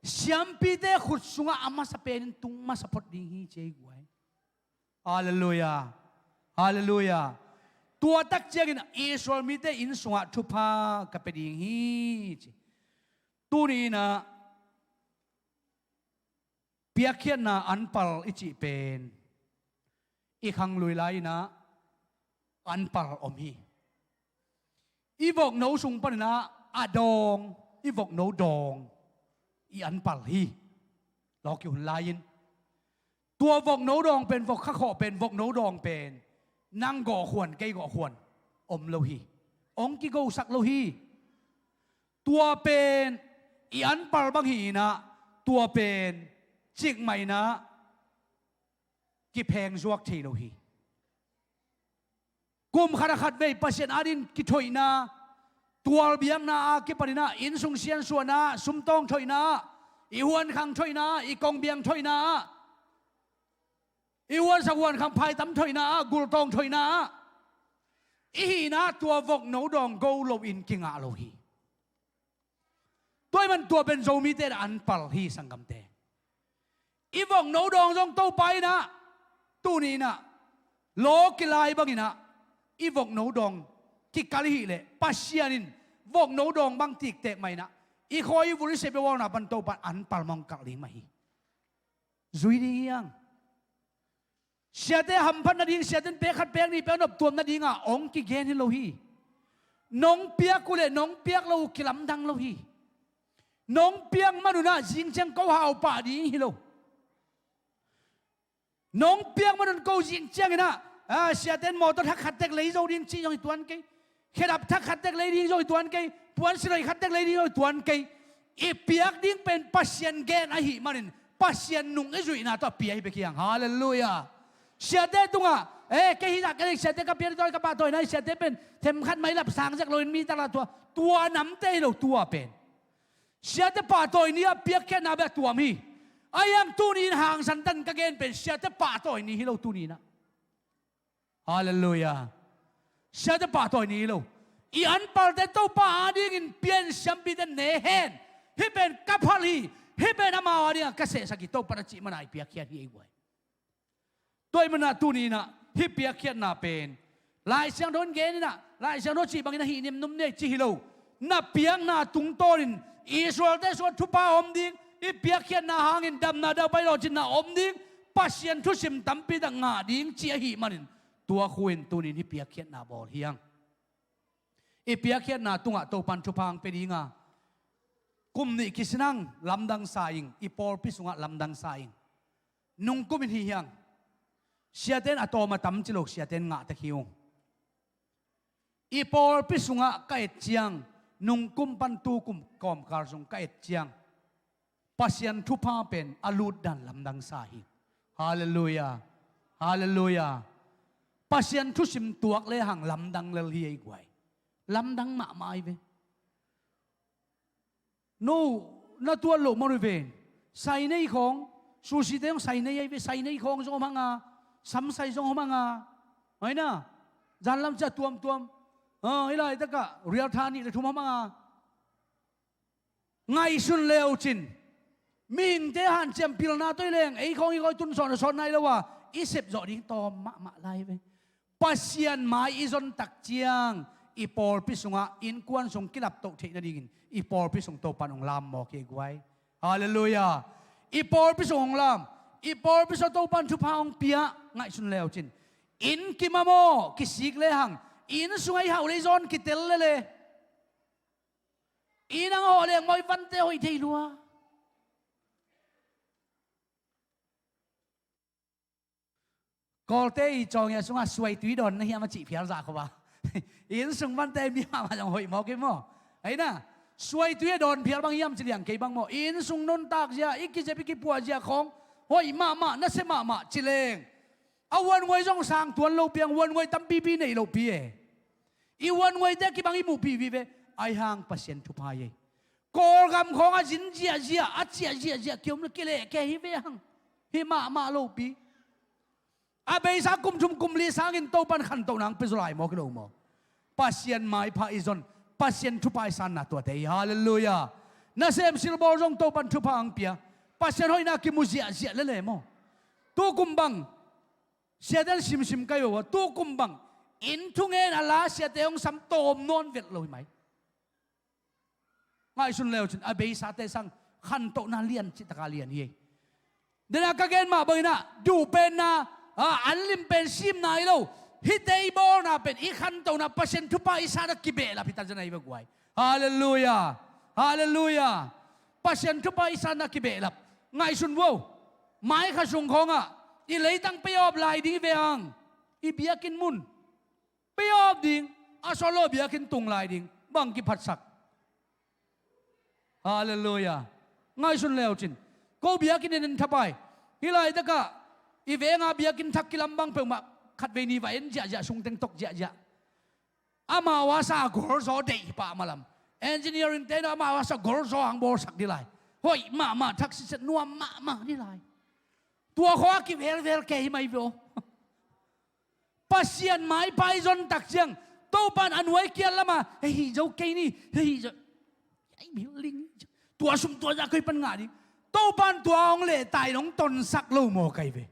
Siampite khut sungah a masa penin tung masa phot ding hi ci ei guai. Halleluiah. Halleluiah. Tua tak ciangin Israel mite inn sungah thupha ka pia ding hi ci. Tuni inah piakkhiatna anpal i cih pen i khanglui lai inah anpal om hi. I vokno sung paninah a dawng, i vokno dawng i anpal hi. Lawki hun lai-in tua vokno dawng pen, vok khakhawh pen, vokno dawng pen nang gawhkhuan, kei gawhkhuan om lo hi. Hong kigosak lo hi. Tua pen i anpal bang hi inah tua pen cikmah inah kipheng zuak thei lo hi. Kum khat a khat vei Pasian adin kithoihna, tualbiakna a kipaninah innsung siansuahna, sumtawng thoihna, i huankhang thoihna, i kongbiang thoihna, i huansak huankhang phaitam thoihna, gultawng thoihna i hihna tua vokno dawng go loin kingah lo hi. Tua ahih man tua pen Zomite inah anpal hi sanggamte. I vokno dawng zong Topa inah tuni inah lawki lai banginah i vokno dawng kikal i hih leh Pasian in vokno dawng bang tiktek mah inah i khawi i vul i sep i awlna pan Topa in anpal mah hong kalh ding mah hi. Zui ding hi hang. Siate hamphat nading, siate in pek khat pek nih pek nop tuam nadinga hong kigen hi lo hi. Nong piak uh le nong piak lo uh kilamdang lo hi. Nong piak man unah zing ciang ko hau pah ding hi lo. Nong piak man un ko zing cianginah, ah, siate in mawtaw thak khat tek lei zo ding cih zong hi tuan kei. Khedap thak khat tek lei ding zong hi tuan kei. Puansilh hoih khat tek lei ding zong hi tuan kei. I piak ding pen Pasian gen ahih manin Pasian nung i zuihna tawh a pia hi bek hi hang. Halleluiah. Siate tungah, eh, kei hi zah ka nek siate ka pia ding tawh ka pahtawina hi, siate pen themkhat mah i lap sang zek loin mi tak la tua, tua namte hi lo tua pen. Siate pahtawi ni-ah piakkhiatna bek a tuam hi. Ahi hang tuni in hangsan tan ka gen pen siate pahtawi ni hi lo tuni inah. Halleluiah. Siate pahtawi ni hi lo. I anpalte Topa adingin pia in siampite ne hen. Hih pen ka phal hi. Hih pen amau adingah ka sehsak hi Topa in a cih mana i piakkhiat hi ei guai. Tua ahih manah tuni inah hih piakkhiatna pen Lai Siangtho in gen inah, Lai Siangtho cih bangin a hih nimnum nei ci hi lo. Na piakna tungtawnin Israelte sungah thupha a om ding, i piakkhiatna hangin damna, daupai lawhcinna a om ding, Pasian thusim tampi tak ngah ding ci ahih manin tua khu in tuni in hih piakkhiatna bawl hi hang. I piakkhiatna tungah Topa in thupha hong pia dinga, kum nih kisin hang lamdang sa ing, i pawlpi sungah lamdang sa ing. Nungkum in hi hi hang. Siate in a tawm a tam ci lo, siate in ngah tek hi ung. I pawlpi sungah ka et ciang, nungkum pan tukum kawmkal sung ka et ciang Pasian thupha pen a lutdan lamdang sa hi. Halleluiah. Halleluiah. Pasian thusim tuak lehang lamdang lel hi ei guai. Lamdang mahmah ai ve. No, na tuat loh mah uh ven. Sai nei khawng, sushi te zong sai nei ai ve, sai nei khawng zong om hanga, samsai zong om hanga. Aina, zanlam cia tuamtuam. Ah, i laitakah rial tha nih le thum om hanga. Ngaihsun leucin mihingte hanciam pilna toi leng ei khawng i khawi tun sawn a sawn nai lo a, i sep zawh ding tawm mahmah lai ve. Pasian mai i zon tak ciang i pawlpi sungah innkuan sung kilaptoh theih nadingin i pawlpi sung Topan hong lam mawk hi ei guai. Halleluiah. I pawlpi sung hong lam, i pawlpi sung Topan thupha hong pia. Ngaihsun leucin inn kimamaw kisik lehang inn sungah i hauh lei zawn kitel lele. Inn ang hawh leng mawi vante hoih thei lua. Kawlte i cawng ia sungah suaitui dawn na hiam a cih phial zah kho a. Inn sung vante mi mahmah zong hoih mawk hi maw? Aina, suaitui a dawn phial bang hiam ci liang kei bang maw? Inn sung nuntak zia, i kizep i kipuah zia khawng hoih mahmah, nasia mahmah ci leng a huannguai zong sang tuan lopi ang, huannguai tampipi nei lopi e. I huannguaite kibang i muhpih vive. Ai hang Pasian thupha ei. Kawlgam khawng a zin ziahziah, a ciah ziahziah kiom lo kilehke hi ve hang. Hi mahmah lopi. A beisa kum thum kum li sangin Topan khantohna ang pia zaw lai mawk hi lo maw? Pasian maipha i zon, Pasian thupha i sanna tuate hi. Halleluiah. Nasem silbawl zong Topan thupha ang pia. Pasian hoihna kimu ziahziah lele maw. Tukum bang siate in simsim kai uh a, tukum bang inn thungen a la siate hong sam tawm nawn vet lo hi mai. Ngaihsun leu cin a beisate sang khantohna lian citaka lian hi. Dena ka gen mah bangin ah duhpenna, a, an lim pen simna hi lo. Hihte i bawlna pen i khantohna Pasian thupha i sahna kibehlap hi ta zia na hi ve guai. Halleluia. Halleluia. Pasian thupha i sahna kibehlap. Ngaihsun vo. Mai kha sung khawngah i leitang pay off lai ding hi ve hang. I biakinn mun pay off ding, a solo biakinn tung lai ding, bang kiphatsak. Halleluia. Ngaihsun leu cin. Ko biakinn in thapai. Hih laitakah i venga biakinn thak kilam bang peuhmah khatvei ni va en ziahziah, sungteng tok ziahziah. Amau a sa golzaw deih pah malam. Engineering te in amau a sa golzaw hang bawlsak dih lai. Hoih mahmah, thak sitset nuam mahmah dih lai. Tua khawng a kivelvel kei hi mai ve aw. Pasian maipha i zon tak ciang Topan a nuai kial lama hei hi zo kei ni, hei hi zo. Ai, building. Tua sum tua zah koi pan ngah ding. Topan tua hong lehtai dong tonsak lo maw kai ve.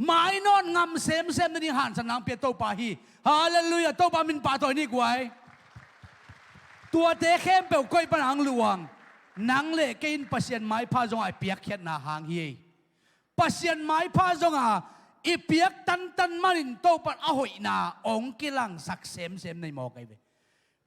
Mai nawn ngam semsem nading hansan nang pia Topa hi. Halleluia. Topa min pahtawi ni guai. Tuate khempeuh koi pan ang luang. Nang le kei in Pasian maipha zong a piakkhiatna hang hi. Pasian maipha zonga i piak tantan manin Topan a hoihna hong kilangsak semsem na hi maw kai ve.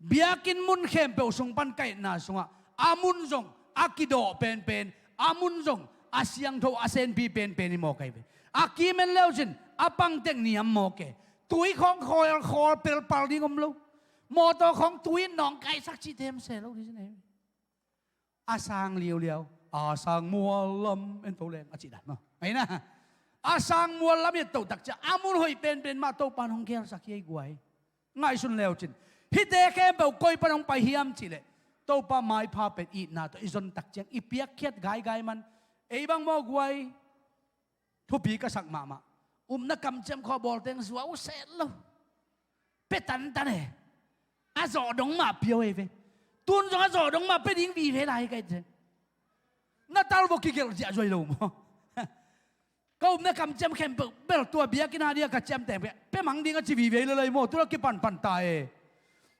Biakinn mun khempeuh sung pan ka etna sungah a mun zong a kidawh penpen, a mun zong a siangtho a senpi penpen hi maw kai ve. A kimen leu cin a pangtek niam maw ke. Tui khawng khawl khawl pelpal ding om lo. Mawtaw khawng tui in nawngkaisak cihte om se lo ding cin hi. A sang liuliau, a sang mual lam en to leng a cih dan maw. Ahi na. A sang mual lam i et to tak ciang a mun hoih penpen mah Topan hong gelsak hi ei guai. Ngaihsun leu cin. Hihte khempeuh koi pan hong pai hiam cihleh Topa maipha pen itna tawh i zon tak ciang i piakkhiat gaigai man. Ei bang maw guai. Thupi ka sak mahmah. Upna kamciam khawh bawlteng zuau set lo. Pia tantan e. A zawh dong mah pia uh ei ve. Tun zong a zawh dong mah pia ding vive lai kai teng. Na tal vua kigelh ziah zuai lo maw. Ka upna kamciam khempeuh bel tua biakinn a ding a ka ciamteng pia, pia mang ding a ci vive lelei maw. Tun a kipanpan ta e.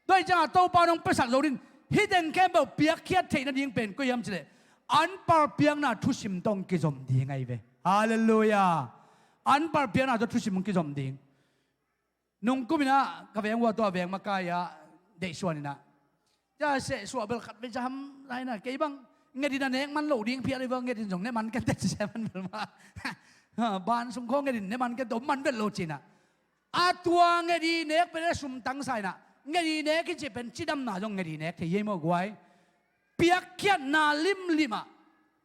Tua hi ciangah Topa nong piasak zo ding. Hih teng khempeuh piakkhiat theih nading pen koi hiam cihleh anpal piakna thusim tawh kizom ding ahi ve. Halleluia. Anpal piakna tawh thusim hong kizom ding. Nungkum inah ka veng ua tua veng makai ah deihsuan inah cia sehsuah bel khat vei zaham lai inah kei bang ngetin a nek man loh ding phial i va ngetin zong ne man kente ci sia man bel mah. Ban sung khaw ngetin ne man kente om man vet lo cinah. A tua ngedi nek pen a sumtang sa inah ngedi nek i cih pen cidamna zong ngedi nek thei hi ei maw guai. Piakkhiatna limlimah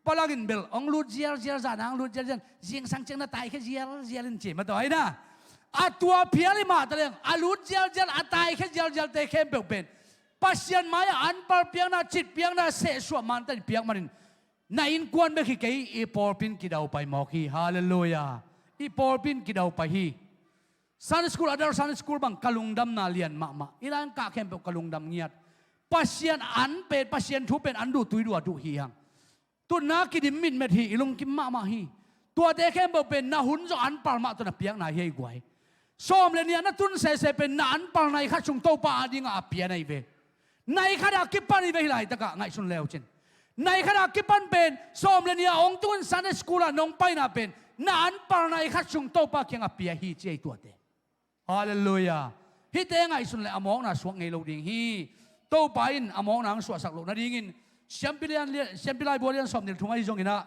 palangin bel hong lut zialzial, zahna hong lut zialzial, zingsang ciang na taikhia zialzial in ci mataw ahi na. A tua phial i mah taleng a lut zialzial, a taikhia zialzialte khempeuh pen Pasian mai-ah anpal piakna, cit piakna, sehsuah mantan i piak manin na innkuan bek hi kei, i pawlpi in kidaupai mawk hi. Halleluia. I pawlpi in kidaupai hi. Sunday school, adult Sunday school bang ka lungdamna lian mahmah. I lai-in kah khempeuh ka lungdam ngiat. Pasian an pen, Pasian thu pen an duh tui duh a duh hi hang. Tutna kidim mitmet hi, i lungkim mahmah hi. Tuate khempeuh pen na hun zawh anpal mah tawh na piakna hi ei guai. Sawm le nih ah na tun sese pen na anpal nai khat sung Topa adingah a pia na hi ve. Nai khat a kipan hi ve hih laitakah ngaihsun leu cin. Nai khat a kipan pen sawm le nih a hong tun Sunday school ah nong paina pen na anpal nai khat sung Topa kiangah pia hi ci ei tuate. Halleluia. Hihte ngaihsun le a mawkna suak ngei lo ding hi. Topa in a mawkna ang suahsak loh nadingin Siampi lian, lian, Siampi Laibua lian sawm nih le thum ahi zonginah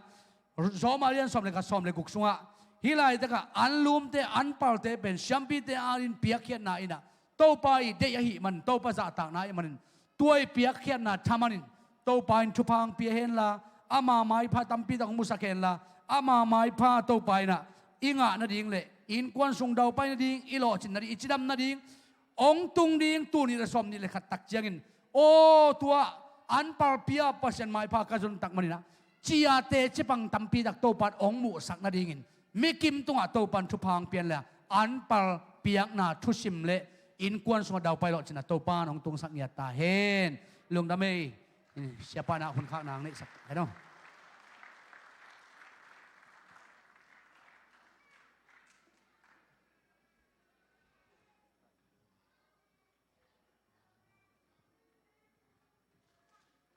Zawma lian sawm le khat, sawm le guk sungah hih laitakah anlumte anpalte pen siampite adin piakkhiatna inah Topa i deih ahih man, Topa zahtakna ahih manin tua i piakkhiatna thamanin Topa in thupha ang pia henla, ama maipha tampi tak hong musak henla, ama maipha Topa inah i ngah nading le i innkuan sung daupai nading, i lawhcin nading, i cidam nading hong tung ding, tul nih le sawm nih le khat tak ciangin aw tua anpal pia Pasian maipha ka zon tak maninah ciate cipang tampi tak Topa in hong muhsak nadingin mi kim tungah Topa in thupha ang pian le anpal piakna thusim le innkuan sungah daupai lawhcinna Topa in hong tungsak ngiat ta hen. Lungdam ei. Siapa na hun khak nang neihsak hai dong.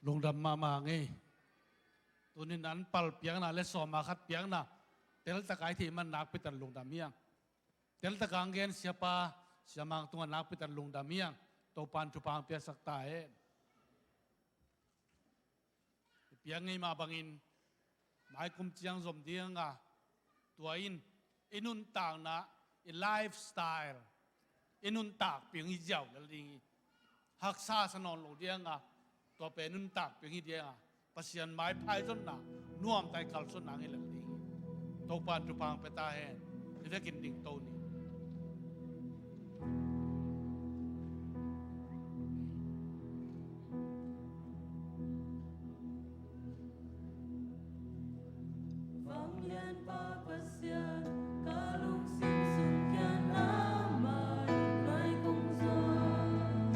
Lungdam mahmah ngei. Tunin an pal piakna le sawma khat piakna teltak a i theih man nakpitak lungdam hi hang. Teltak a ang gen siapa siamang tungah nakpitak lungdam hi hang. Topan thupha ang piaksak ta hen. I piak ngei mah bangin maikum ciang zom ding a, tua in i nuntakna, i lifestyle, i nuntakpih hong hi ziau lel ding hi. Haksa sa nawn lo ding a, tua pen nuntakpih hong hi ding a, Pasian maiphai zonna nuamtai kalsuanna hong hi lel ding hi. Topan thupha ang pia ta hen. I vekin dingto ni. Vanglianpa Pasian, ka lungsim sung kian na mai nai kong zuan.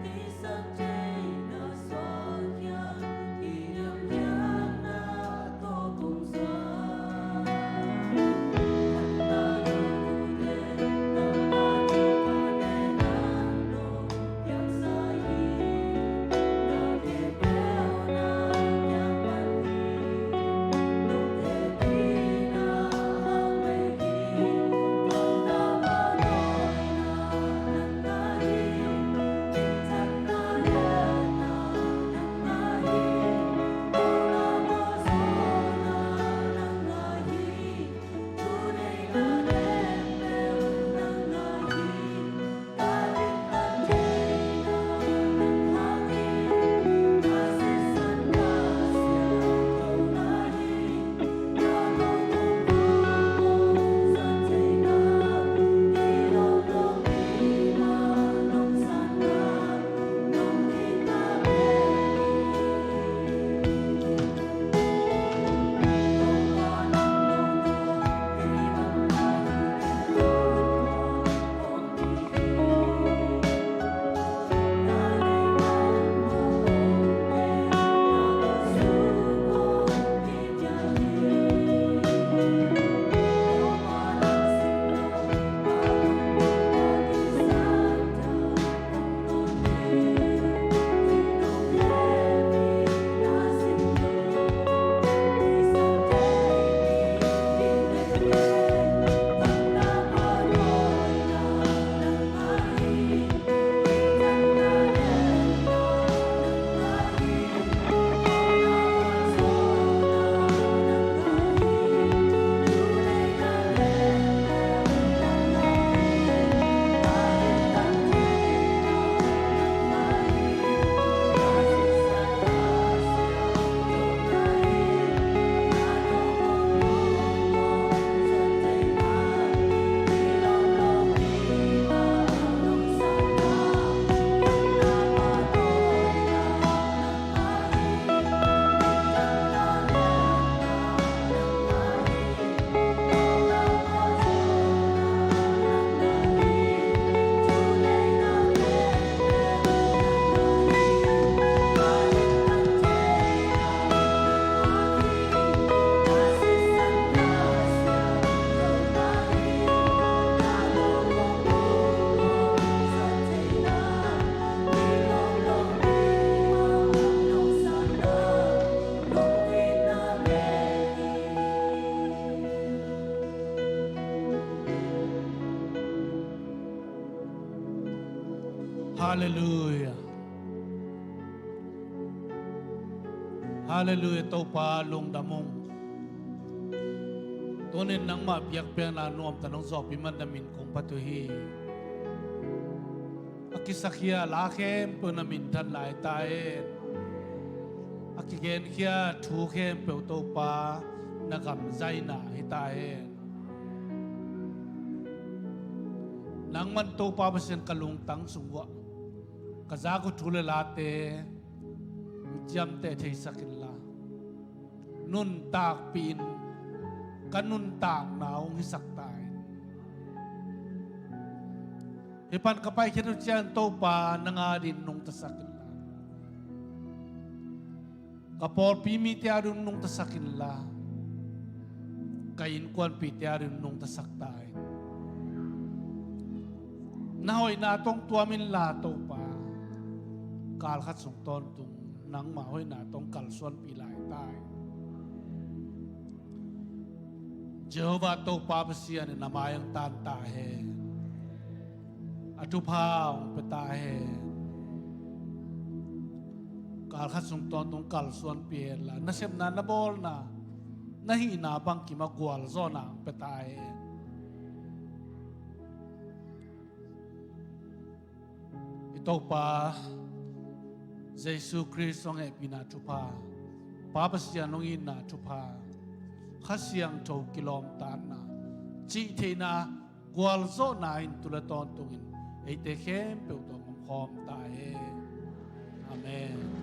Kisap thei na suan kian, kiniam kian na tawh kong zuan. Halleluiah. Halleluiah, Topa lungdam ung. Tunin nangmah biakpiakna nuamta nong zawhpih man na min kong phat uh hi. A kisakkhia la khempeuh na minthan lai ta hen. A kigenkhia thu khempeuh Topa na gam zaina hi ta hen. Nangman Topa Pasian ka lungtang sung uah ka zak uh thu le late hong ciamteh theisak inla, nuntakpih in ka nuntakna hong hisak ta in. Hih pan ka paikhiat uh ciang Topa nang adingin nungtasak inla, Ka pawlpi mite adingin nungtasak inla, ka innkuanpihte adingin nungtasak ta in. Na hoihna tawh hong tuam inla Topa, kal khat sung tawntung nangma hoihna tawh hong kalsuanpih lai ta in. Jehovah Topa Pasian in a mai hong taan ta hen. A thupha hong pia ta hen. Kal khat sung tawntung kalsuanpih hen la, na sepna, na bawlna, na hihna bangkim a gualzawhna hong pia ta hen. I Topa Jesu Khrist hong hehpihna thupha, Pa Pasian hong itna thupha, Kha Siangtho kilawmtatna, cihtheihna, gualzawhna in tu le tawntungin eite khempeuh tawh hong omkhawm ta hen. Amen.